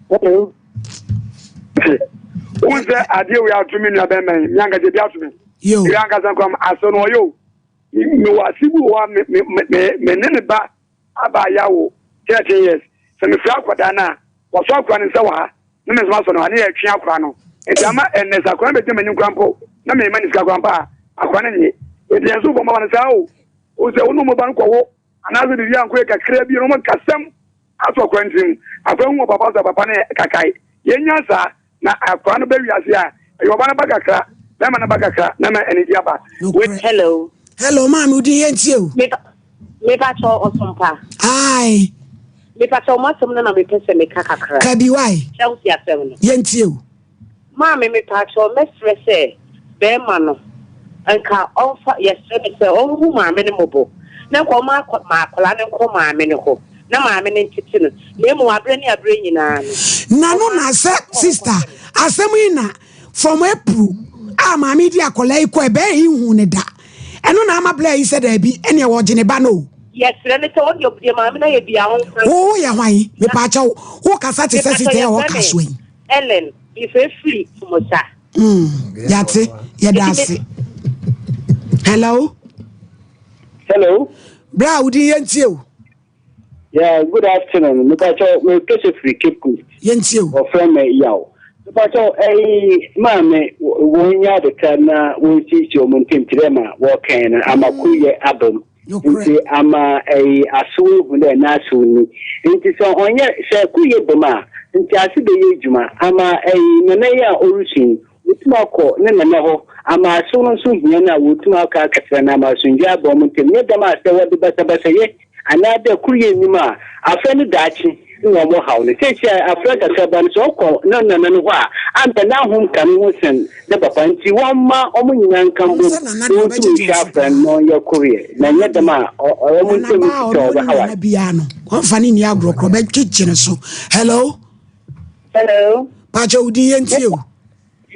Hello. Wọ́n sẹ́ adeɛ wei ato mi nua bɛrima yi mi ankasa ebi ato mi. Ebi ankasa nkwa asɛ no ɔyɛ o. Mi wɔ ase bi wɔ hɔ a me me me me ne ne ba aba ayawo 13 years. Sɛ me fira akwadaa no a wɔsɔ akwadaa no nsa wɔ ha na me nso masɔ no ha ne yɛ twe akwadaa no. Nti ama ɛnɛ sɛ akwadaa no bɛgyina m'anim koraa mpo na me ma ne sika koraa mpo a akwadaa no nye. Nti yɛn nso bɔ mma no saa o. O sɛ wo ne wɔn ba no kɔwo anaasɛ biribi ankɔ yɛ kakra bi no wɔn kasɛm Aso akora no tirim. Akora hu ɔpapa sɛ papa no yɛ kakae. Yɛnya saa na akora no ba wiase a, ɛyɛ ɔba no ba kakra, bɛrima no ba kakra na ma anigye aba. Hello. Hello, maame, wo din yɛn tie o. Mepa kyɛw ɔsompa. Aye. Mepa kyɛw mo asɛm no na mepɛ sɛ meka kakra. Kabi why? Chelsea asɛm no. Yɛn tie o. Maame mepaakyɛw mɛsrɛ sɛ bɛɛma no nka ɔnfa yɛsrɛ no sɛ ɔnhu maame no mɔbɔ na nka ɔma akɔ ma akwadaa no nkɔ maame no hɔ na maame no ntete no na mmom aberɛ ne aberɛ nyinaa no Na no na sɛ sister asɛm yi na from April a maame yi de akwadaa yi kɔɛ bɛɛ yi nhu ne da ɛno na ama blɛ yi sɛ daabi ɛneɛ wɔgye ne ba no o. Yɛsrɛ no sɛ ɔdeɛ deɛ maame no ayɛ biara ɔnfa Wo yɛ hwan mepaakyɛw wo kasa te sɛ Mepaakyɛw sister yi a yɛfrɛ ɔka me so yi. Ellen mefrɛ firi Kumosa. Mm, yate, yɛda ase. Hello. Hello. Bra, wo din yɛntie o. Yeah, good afternoon. Mepacho, me kese firi Cape Coast. Yɛntie o. Wɔfrɛ me Yaw. Mepacho, ɛyi maame wɔn nyɛ adeka na wɔn siesie wɔn ntɛntɛrɛ ma wɔkɛn no ama kuyɛ abam. Ntsi ama eyi asow ehu dɛ n'asow nyi. Ntsi sɛ ɔnnyɛ, sɛ kor yɛ bɔmu a, ntsease bɛyɛ edwuma ama eyi nana yi a orusu yi, oetum akɔ ne nana hɔ ama asow no so hia no a woetum akɔ akɛsera no ama asomdwee aba hɔn ntamu. Nnyɛ dɛm a sɛ wɔdze basabasayɛ anaadɛ kor yɛ enyim a, afei no daakye. na wɔn haw no. Seesei afra kakraba no, sɛ ɔkɔ ne nana no hɔ a, anka n'ahom ka ne ho sen ne papa. Nti wɔmma wɔn nyinaa nka mbom na wɔntum nhwɛ afra no na ɔnyɛ koryɛ, na ɛnyɛ dɛm a, wɔn ntam Nana sisi a ɔno wɔbɛhaw nana biara no, wɔmfa ne nni agorɔ korɔ, bɛgyegye ne so. Hello? Hello. Pakyɛ wo din yɛntie o.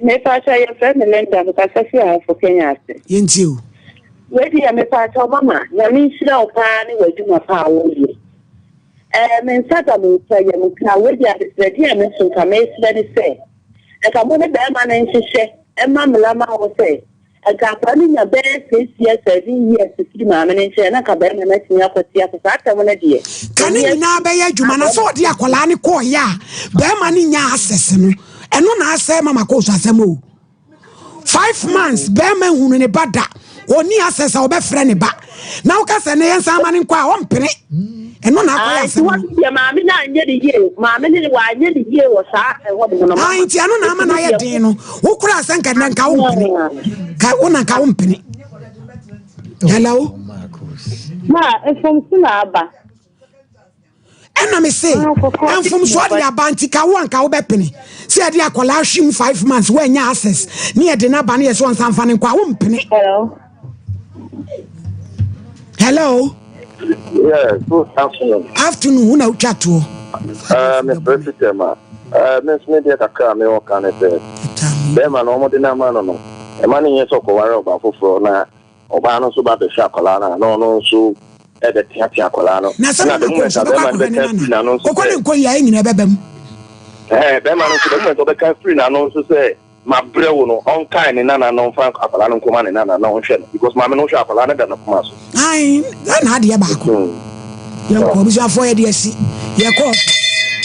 Mepakyɛ yɛfrɛ me Linda mekasa fi Ahafo Kenya ase. Yɛntie o. Wei deɛ mepakyɛ mama nyame nhyira wo paa ne w'adwuma pa a woyɛ. Ɛɛ me nsa da me nsa yam nka wei deɛ adesrɛdeɛ a me nso nka mesrɛ ne sɛ nka mo ne bɛrima no nhyehyɛ ɛma mmara ma wo sɛ Nka akwadaa no nya bɛyɛ 6 years, 7 years firi maame no nkyɛn na nka barima no atumi akɔte ase. Saa asɛm no deɛ. Ka ne nyinaa bɛyɛ adwuma na sɛ ɔde akwadaa no kɔɔyɛ a barima no nya access no ɛno na asɛe mama kɔɔso asɛm o. 5 months barima hunu ne ba da ɔni access a ɔbɛfrɛ ne ba na woka sɛ ne yɛnsan ma no nkɔ a ɔmpene ɛno na akɔyɛ Ah, nti asɛm no. wɔn deɛ maame no anyɛ ne yie maame no wanyɛ ne yie wɔ saa ɛhɔ nom no. Ah, nti ɛno na ama no ayɛ den no wo koraa sɛ nka na nka wompene ka wo na nka wompene. Hello. Ma mfomso na aba. Ɛna me se mfomsoɔ de aba nti ka wo anka wobɛpene sɛ yɛde akwadaa hwe mu 5 months woanya access ne yɛde no aba ne yɛ sɛ ɔnsa mfa no nkɔ a wompene. Hello. Hello. Yeah, good afternoon. Afternoon, wo na wotwa toɔ. Mefrɛ Peter ma. Me nso me deɛ kakra a mewɔ ka ne sɛ, bɛrima no wɔde no ama no no, ɛma no nyɛ sɛ ɔkɔware ɔbaa foforɔ na ɔbaa no nso ba bɛhwɛ akwadaa no a, na ɔno nso ɛbɛteatea akwadaa no. Na sɛ Ɛna mama the kɔ moment so a bɛkɔ bɛrima no akɔhwɛ ne bɛka nana firi n'ano nso ɔkɔ ne sɛ, nkɔ yia nyina ɛbɛba mu. Ɛɛ, bɛrima no nso the moment ɔbɛka firi n'ano nso sɛ mabrɛ wo no, ɔnkae ne nana na ɔmfa akwadaa no nkɔma ne nana na ɔnhwɛ no because maame no hwɛ akwadaa no da n'akoma so. Ae, na adeɛ baako. Yɛnkɔ abusuafoɔ yɛde asi yɛkɔ.